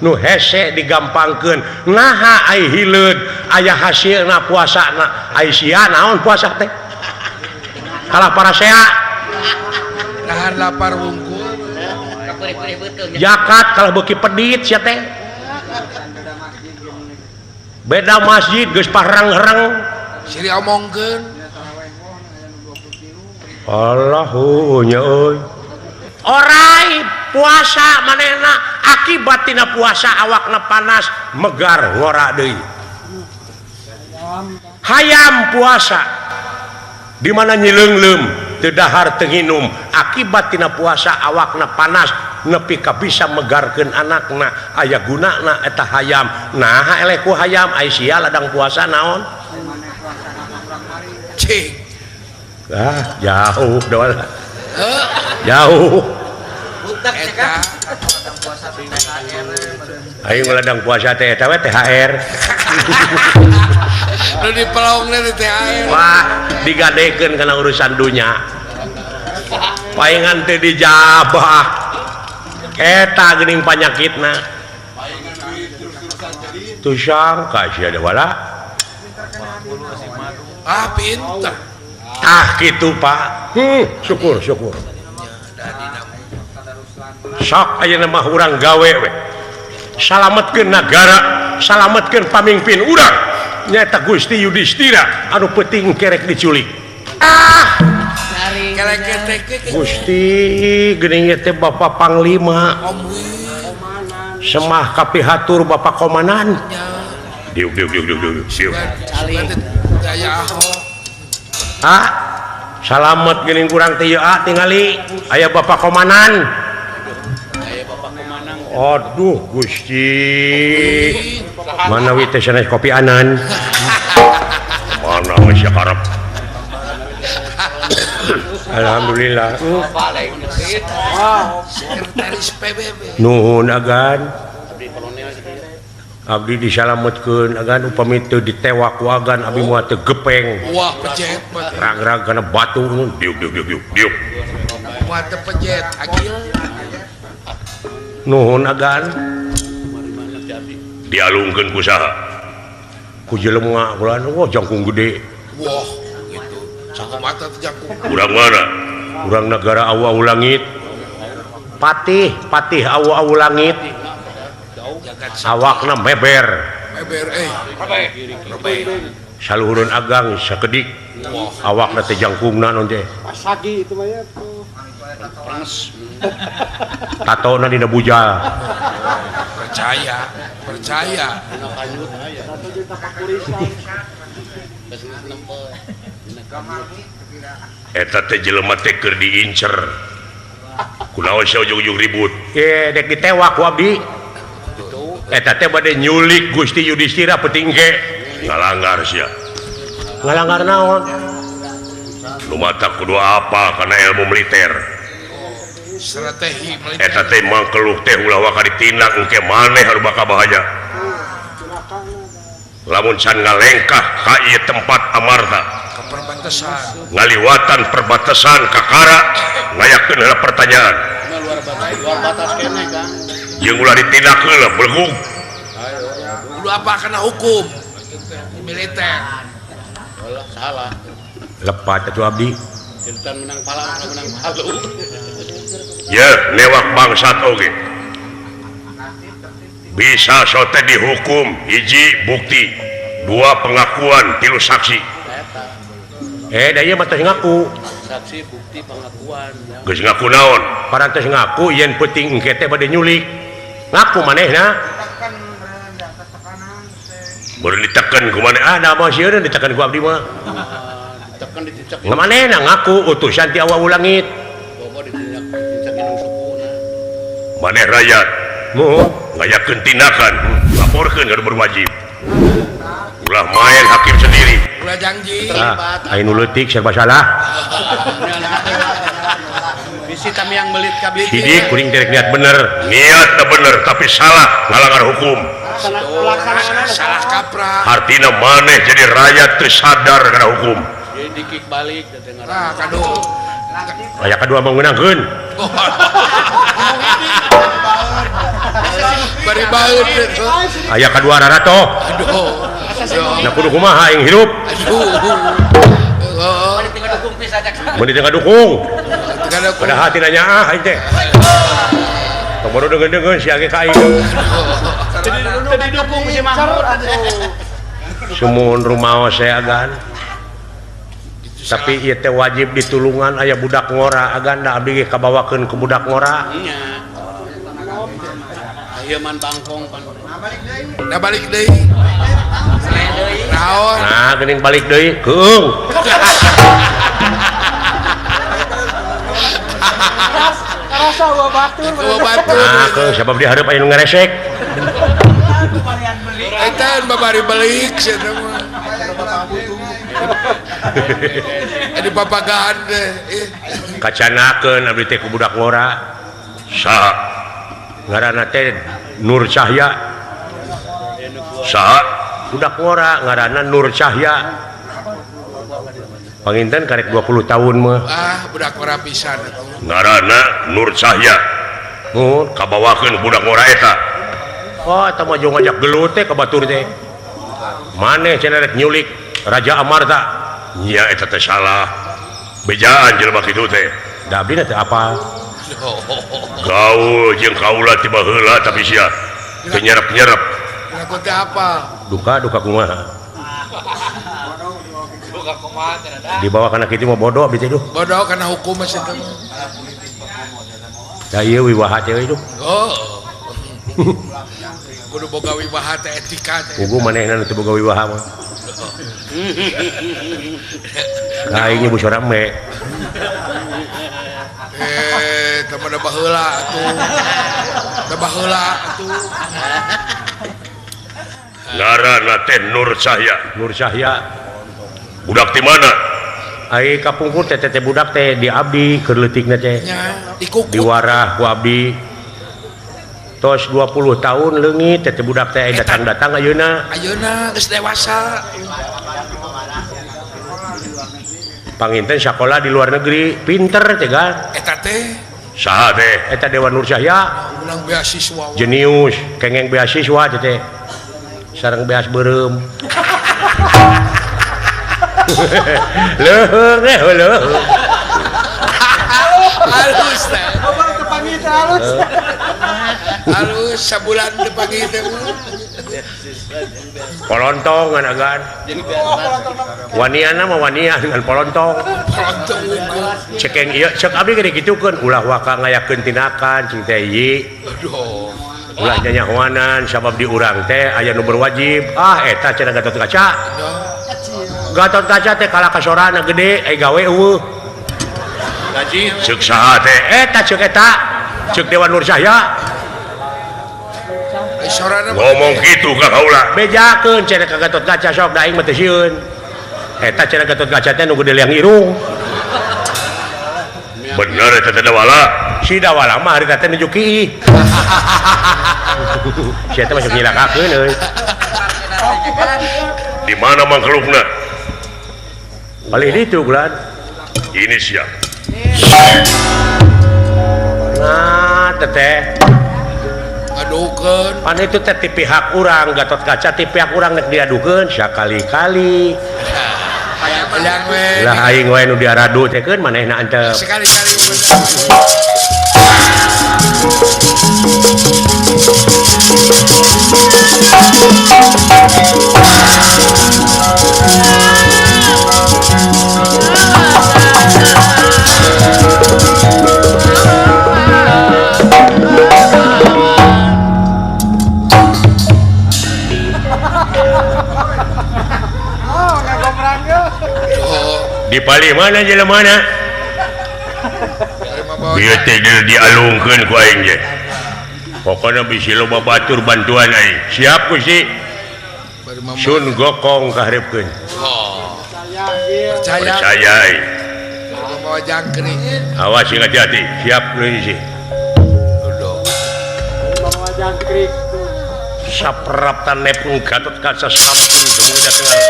S1: nu hese digampangkeun naha ai hileud aya hasilna puasana ai sia naon puasa teh kalah parasea
S2: nahan lapar wungkul
S1: zakat kalau beuki pedit sia teh beda masjid geus parang-herang
S2: siri omongkeun
S1: Allahu nya euy orai puasa manehna akibat tina puasa awakna panas megar ngora deui hayam puasa di mana nyileungleum teu dahar teu nginum akibat tina puasa awakna panas nepi ka bisa megarkeun anakna aya gunana eta hayam nah eleh ku hayam ai sia ladang puasa naon
S2: cing
S1: ah jauh doa jauh
S2: eta
S1: aing ladang puasa teh eta we THR
S2: nu dipelongna di THR
S1: wah digadekeun kana urusan dunya paingan teh dijabah eta geuning panyakitna tuh sangka sia wala
S2: ah pinter
S1: ah kitu Pak syukur syukur sok ayeuna mah urang gawe we salametkeun nagara salametkeun pamimpin urang nyaeta Gusti Yudhistira anu peuting kerek diculik ah Gusti geuning ieu teh Bapak Panglima. Semah kapihatur Bapak Komandan. Diuk diuk diuk diuk diuk. Ah, salamet geuning kurang teh ieu ah tingali aya Bapak Komandan. Aduh Gusti. Manawi teh sanes kopi anan. Mana we sia karep. Alhamdulillah. Nuhun agan. Abdi disalametkeun agan upami teu ditewak ku agan abdi moal teu gepeng.
S2: Wah pejet
S1: rag-rag kana batu diuk diuk diuk diuk diuk.
S2: Moal teu pejet agil.
S1: Nuhun agan. Dialungkeun ku saha? Ku jelema ulah wah jangkung gede.
S2: Wah gitu. Sakumaha teh jangkung.
S1: Urang mana? Urang negara awu-awu langit. Patih, patih awu-awu langit. Awakna meber.
S2: Meber euy.
S1: Saluhureun agang sakedik. Awakna teh jangkungna naon teh.
S4: Pasagi itu mah ya tuh.
S1: Tatona dina bujal.
S2: Percaya, percaya.
S1: Eta teh jelema teh keur diincer. Kunaon sia ujug-ujug ribut? Ye, dek ditewak ku abdi. Eta teh bade nyulik Gusti Yudhistira peuting ge. Ngalanggar sia. Ngalanggar naon? Nu mata kudu apa kana ilmu militer.
S2: Strategi militer.
S1: Eta teh mangkeluk teh ulah waka ditindak engke maneh anu bakal bahaya. Lamun can ngalengkah ka ieu tempat amarta.
S2: Ka perbatasan.
S1: Ngaliwatan perbatasan kakara ngayakeun heula pertanyaan.
S3: Luar batas keneh Kang.
S1: Jeung ulah ditindak heula belegug.
S2: Kudu apa kana hukum militer.
S3: Ulah salah.
S1: Lepat atuh abdi.
S3: Sultan menang pala, menang palu.
S1: Ya, newak bangsat oge. Bisa sote dihukum hiji bukti, dua pengakuan, tilu saksi. Da ieu mah teh ngaku.
S3: Saksi bukti pengakuan.
S1: Geus ngaku naon? Parantos ngaku yen peuting engke teh bade nyulik. Ngaku manehna. Baru diteken ku maneh. Ah, da mah sieun diteken ku abdi mah.
S3: Diteken dicecek.
S1: Manehna ngaku utusan ti awu langit. Maneh rakyat ngayakeun tindakan, laporkeun ka nu berwajib. Ulah main hakim sendiri.
S2: Ulah janji.
S1: Aing nu leutik serba salah.
S3: Bisi kami yang melit kabeh.
S1: Sidik kuring teh niat bener, niat teh bener tapi salah ngalanggar hukum.
S2: Salah kaprah.
S1: Artina maneh jadi rakyat teu sadar kana hukum.
S3: Jadi dikik balik teh ngaran.
S2: Nah, kadu.
S1: Aya kadua mau ngeunangkeun.
S2: Bari baeud
S1: aya kadua rarato.
S2: Aduh.
S1: Nah kudu kumaha aing hirup.
S2: Aduh.
S1: Mun teu ngadukung. Padahal hati nanya ah aing teh. Tong baru deungeun-deungeun sia ge ka aing.
S3: Teu didukung si Mahmud.
S1: Sumuhun rumaos saya agan. Tapi ieu teh wajib ditulungan aya budak ngora agan da abdi ge kabawakeun ku budak ngora.
S3: Nya. Ieu man bangkong pan.
S2: Nah balik deui. Naon?
S1: Nah geuning balik deui. Keung.
S4: Karasa wa batur.
S2: Wa batur.
S1: Nah keung sabab di hareup aya nu ngaresek.
S2: Eta babari balik sia teh mah. Di papagaan deh.
S1: Kacanakeun abdi teh ku budak ngora. Saha? Ngaranna teh Nur Cahya. Saha? Budak ngora ngaranna Nur Cahya. Panginten karek 20 tahun mah.
S2: Ah, budak ngora pisan atuh.
S1: Ngaranna Nur Cahya. Mun kabawakeun budak ngora eta. Oh, eta mah jeung ngajak gelut teh ka batur teh. Maneh cenah rek nyulik Raja Amarta. Nya eta teh salah. Bejaan jelema kitu teh. Da abdi teh apa? Gaul jeung kaula ti baheula tapi sia teu nyerep-nyerep.
S2: Ngaku teh apa?
S1: Duka duka kumaha? Dibawa kana kitu mah bodoh abdi teh duh.
S2: Bodoh kana hukum mah cenah.
S1: Da ieu wiwaha teh itu.
S2: Oh. Kudu boga wiwaha teh etika teh.
S1: Pugu manehna nu teu boga wiwaha mah. Ka aing ibu sorame.
S2: Teh mah baheula atuh. Teh baheula atuh.
S1: Ngaranna teh Nur Cahya. Nur Cahya. Budak di mana? Ai kapungkur teh teh budak teh di abdi keur leutikna teh. Diwarah ku abdi. Tos 20 tahun leungit teh budak teh datang-datang ayeuna.
S2: Ayeuna geus dewasa.
S1: Panginten sakola di luar negeri, pinter teh kan.
S2: Eta teh
S1: saha teh? Eta Dewa Nur Cahya.
S2: Menang beasiswa.
S1: Jenius, kengeng beasiswa teh teh. Sareng beas beureum. Leuheung eh leuheung.
S2: Halus teh.
S4: Abang tepangi teh halus.
S2: Halus sabulan tepangi teh.
S1: Polontong ngan agan. Waniana mah wania dengan polontong.
S2: Polontong unggul.
S1: Cekeng ieu cek abdi gede kitukeun ulah waka ngayakeun tindakan cing teh ieu.
S2: Aduh.
S1: Ulah nyanyahoanan sabab di urang teh aya nu berwajib. Ah eta cenah Gatot Kaca. Gatot Kaca teh kalah kasorana gede ai gawe eueuh.
S3: Gaji
S1: ceuk saha teh? Eta ceuk eta. Ceuk Dewan Nur Cahya. Ngomong kitu ka kaula. Bejakeun cenah ka Gatot Kaca sok da aing mah teu sieun. Eta cenah Gatot Kaca teh nu gede liang irung. Bener eta teh Dawala. Si Dawala mah harita teh nuju kiih. Si eta masuk nyilakakeun euy. Di mana mangkelukna? Palih ditu gulan. Ini siap. Nah, teteh.
S2: Ngadukeun.
S1: Pan itu teh ti pihak urang Gatot Kaca ti pihak urang nek diadukeun sakali-kali.
S2: Hayang we.
S1: Lah aing we nu diaradu teh keun manehna antep.
S2: Sekali-kali.
S1: Di palih mana jelema mana? Bieu teh dialungkeun ku aing ge. Pokona bisi loba batur bantuan aing. Siap Gusti. Sun gokong kaharepkeun.
S2: Oh. Percaya.
S1: Percaya aing.
S2: Mawa jangkrik.
S1: Awas sing hati-hati. Siap Gusti.
S2: Aduh.
S4: Mawa jangkrik.
S1: Sapraptan nepung Gatot Kaca sampun dumugi datengan.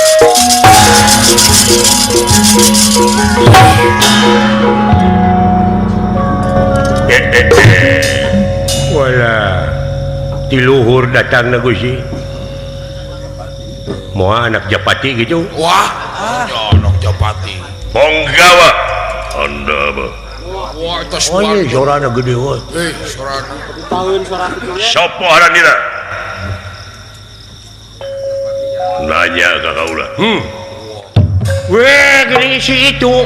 S1: Wala ti luhur datangna Gusti. Moal anak Japati gitu.
S2: Wah, anak Japati.
S1: Ponggawa. Anda mah.
S2: Wah, eta
S1: Oh, ieu sorana gede we.
S2: Sorana.
S4: Tahun sorana kitu.
S1: Sopo haranira? Nanya ka kaula. Weh, geuning si itu.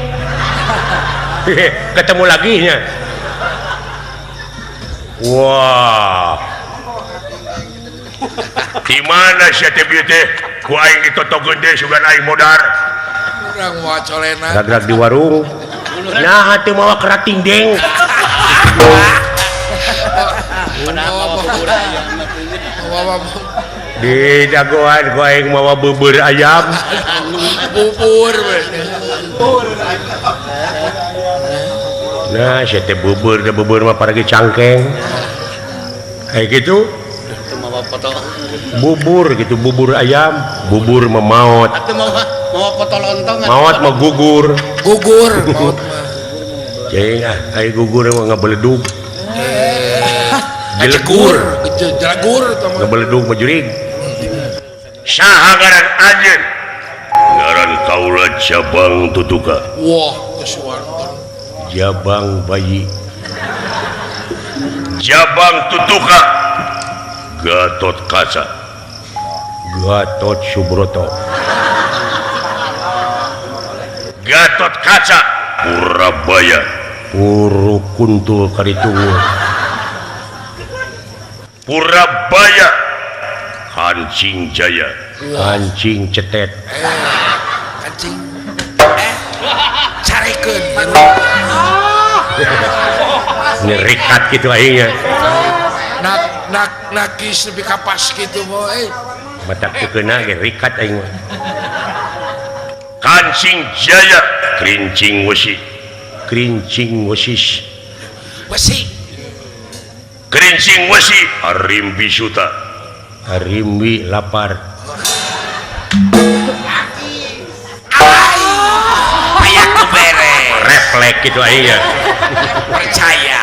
S1: Ketemu lagi nya. Wah. Di mana sia teh bieu teh? Ku aing ditotogeun teh sugan aing modar.
S2: Urang moal colena.
S1: Ragrak di warung. Nah, teu mawa kerating deng. Di jagoan ku aing mawa bubur ayam.
S2: Bubur.
S1: Nah, sia teh bubur teh bubur mah paragi cangkeng. Kayak gitu. Bubur gitu, bubur ayam, bubur mah maot.
S3: Atuh mawa potol lontong.
S1: Maot mah gugur.
S2: Gugur maot mah.
S1: Cing ah, ai gugur mah ngabeledug.
S2: Jelegur, jelegur eta mah.
S1: Ngabeledug mah jurig. Saha ngaran anjeun? Ngaran kaula Jabang Tutuka.
S2: Wah, geus wonten.
S1: Jabang bayi. Jabang Tutuka. Gatot Kaca. Gatot Subroto. Gatot Kaca Purabaya Puru kuntul karitu Purabaya Kancing Jaya Kancing cetet
S2: kancing carekeun
S1: nyerikat gitu aingnya
S2: nak nak nakis lebih kapas gitu boy
S1: mata kena ge rikat aing mah Kancing Jaya kerincing wesi kerincing wesis
S2: besi
S1: kerincing wesi Arimbi Suta Arimbi lapar
S2: aya ku bere
S1: reflek gitu aingnya
S2: percaya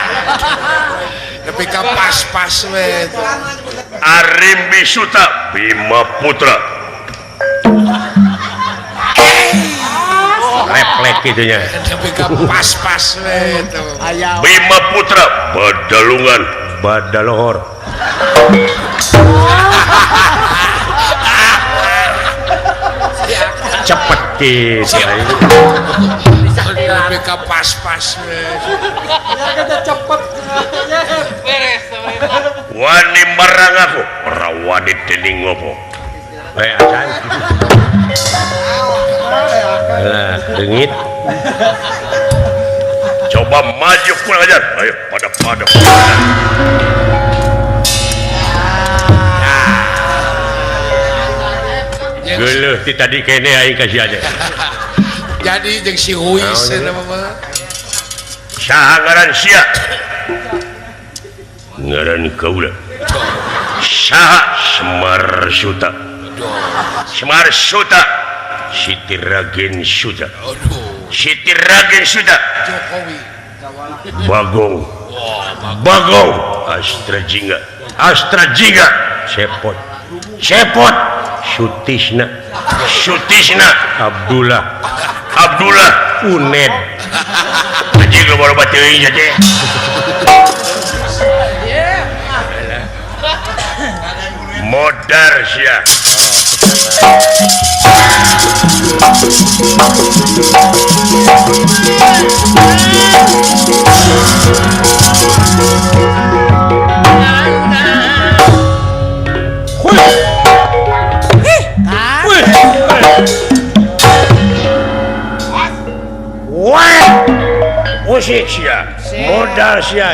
S2: tapi ka pas-pas we
S1: Arimbi Suta Bima Putra reflek gitunya
S2: tapi ka pas-pas we
S1: Bima Putra Badalungan Badalohor cepet gitu
S2: tapi ka pas-pas we
S4: cepet
S5: beres
S1: wani marang aku ora wani dening ngopo acan alah leungit coba maju kurang ajar ayo pada geuleuh ti tadi kene aing ka sia
S2: jadi jeung si Huis cenah mah
S1: saha ngaran sia ngaran kaula saha Semar Suta Semar Suta Siti Ragen Suta Siti Ragen Suta
S2: Jokowi
S1: Bagong Bagong Astra Jingga Astra Jingga Cepot Cepot Sutisna Sutisna Abdullah Abdullah Uned anjing loba-loba teuing teh modar sia Usik sia modal sia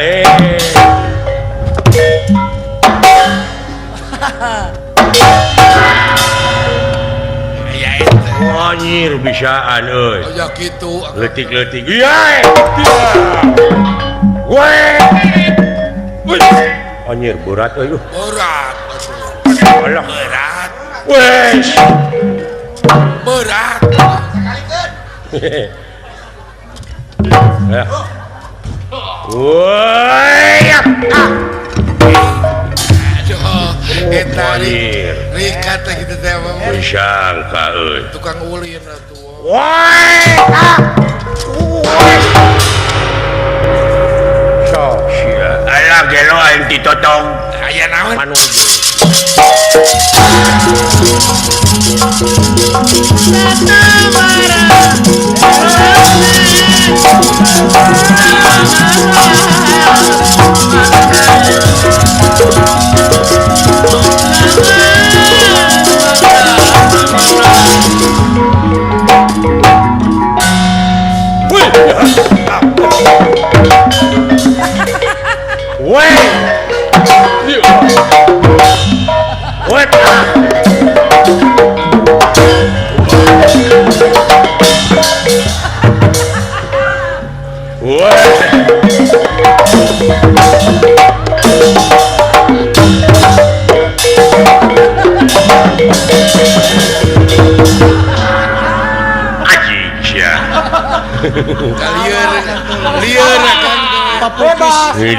S1: anjir bisaan euy
S2: oh ya kitu
S1: leutik-leutik ieu we anjir berat euy
S2: berat
S1: alah
S2: berat
S1: wes
S2: berat
S1: ya. Woi
S2: eta rikat teh kitu teh
S1: disangka euy
S2: tukang ulin atuh
S1: woi sok sia alah gelo aing ditotong
S2: aya naon
S1: manuju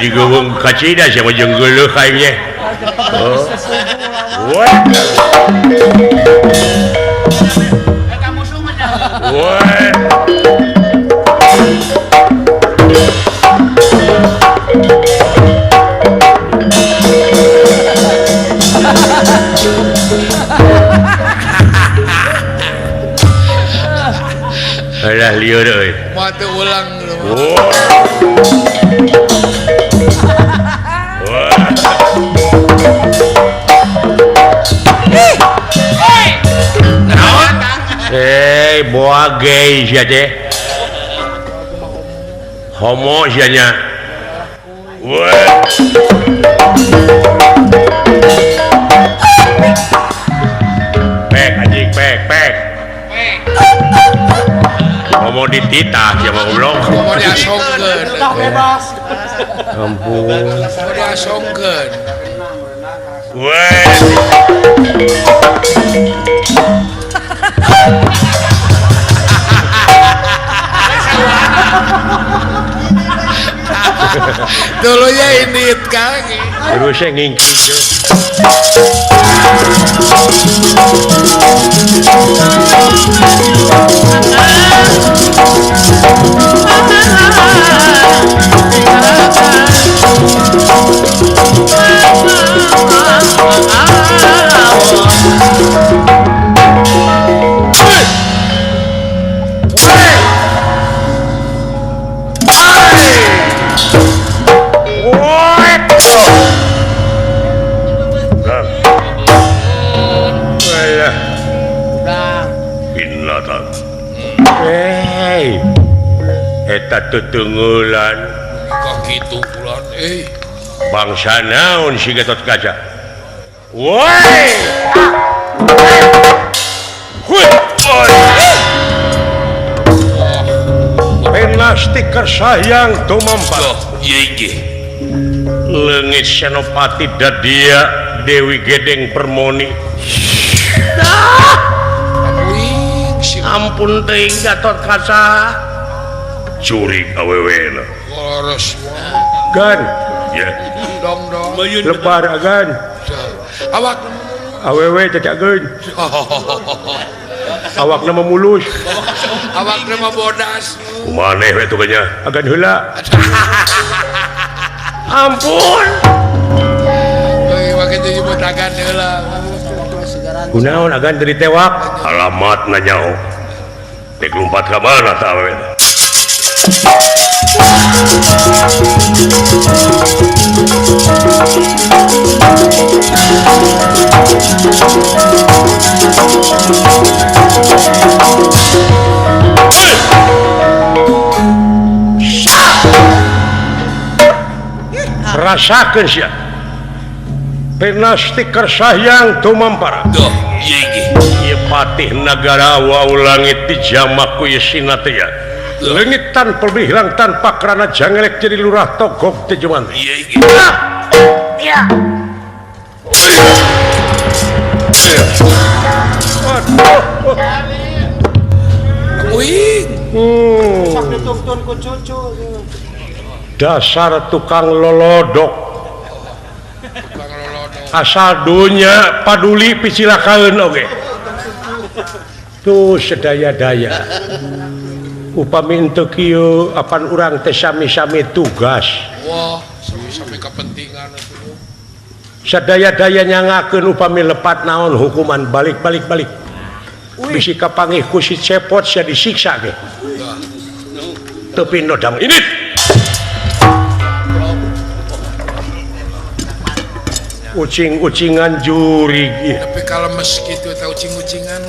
S1: Digeuweung kacida sia mah jeung geuleuh aing ge. Oh. Woi.
S5: Eta musuh mah.
S1: Woi. Alah lieur euy.
S2: Moal teu ulang. Hei, boa gay sia teh. Homo sia nya. Wah. Pek anjing pek pek. Homo dititah sia mah goblok. Homo diasongkeun.
S4: Tah bebas.
S1: Ampun.
S2: Homo diasongkeun.
S1: Wah.
S2: Dulunya ini Kang.
S1: Terusnya ngingking tuh. Eta tetenggelan
S2: kok kitu bulan
S1: bangsa naon si Gatot Kaca. Woi. Penasti kersayang tumampa. Leungit Senopati Dadia Dewi Gedeng Permoni. Ampun teuing Gatot Kaca. Curig awewena. Gan. Ya.
S2: Dong dong.
S1: Lebar agan.
S2: Awak
S1: awewe cacakeun. Awakna mah mulus.
S2: Awakna mah bodas.
S1: Kumaneh we tuh nya? Agan heula. Ampun.
S2: Euy make teh nyebut agan heula.
S1: Kunaon agan teu ditewak? Alamatna nyaho. Dek lumpat ka mana tah awewe teh? Rasakeun sia. Penasti kersayang tumampara.
S2: Duh, ieu
S1: ieu patih nagara wau langit dijamak ku ieu sinatria. Leungit tanpa hilang tanpa kerana jangelek jadi lurah togok tejuman.
S2: Ieu
S1: iya. Aduh.
S2: Uing.
S4: Sok dituntun ku cucu.
S1: Dasar tukang lolodok. Asal dunya paduli picilakaeun oge. Tuh sedaya-daya. Upami henteu kieu apan urang teh sami-sami tugas.
S2: Wah, sami-sami kepentingan atuh.
S1: Sadaya-daya nyangakeun upami lepat naon hukuman balik-balik balik. Bisi kapanggih ku si Cepot sia disiksa ge. Teu pinodang ini. Ucing-ucingan jurig.
S2: Tapi kalau mes kitu eta ucing-ucingan.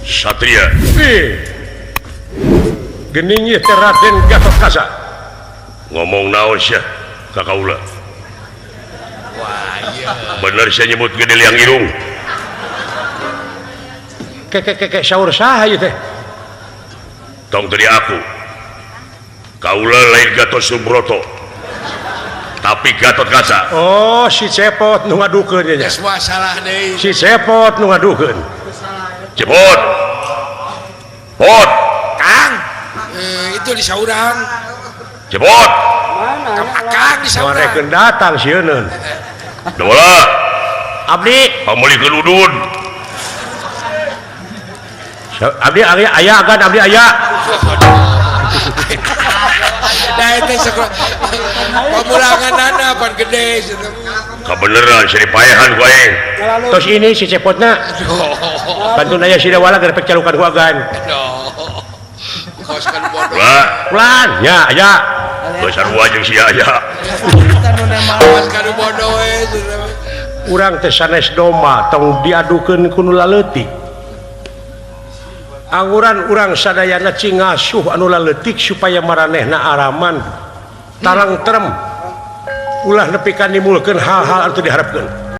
S1: Satria. Gening ieu teh Raden Gatot Kaca. Ngomong naon sia ka kaula?
S2: Wah, iya.
S1: Bener sia nyebut gede liang irung. Keke saur saha ieu teh? Tong teu diaku. Kaula lain Gatot Subroto. Tapi Gatot Kaca. Oh, si Cepot nu ngadukeun nya.
S2: Geus salah deui.
S1: Si Cepot nu ngadukeun. Cepot. Pot.
S2: Kang. Itu di saurang.
S1: Cepot.
S2: Kang di saurang.
S1: Marekeun datang sieun. Dola. Abdi pamulikeun udud. Abdi aya agan abdi aya.
S2: Da eta sekolah pamulanganana pan gede cenah.
S1: Kabeneran seri paehan ku aing. Tos ini si cepotna. Pantun aya si Dawala gerepek calukan ku agan.
S2: Aduh. Kos kan bodoh.
S1: Ulah, nya aya. Geus sarua jeung sia aya.
S2: Kos kan bodoh we cenah.
S1: Urang teh sanes domba tong diadukeun ku nu laleutik. Anguran urang sadayana cing ngasuh anu laleutik supaya maranehna araman tarang terem. Ulah nepi ka nimbulkeun hal-hal anu teu diharapkeun.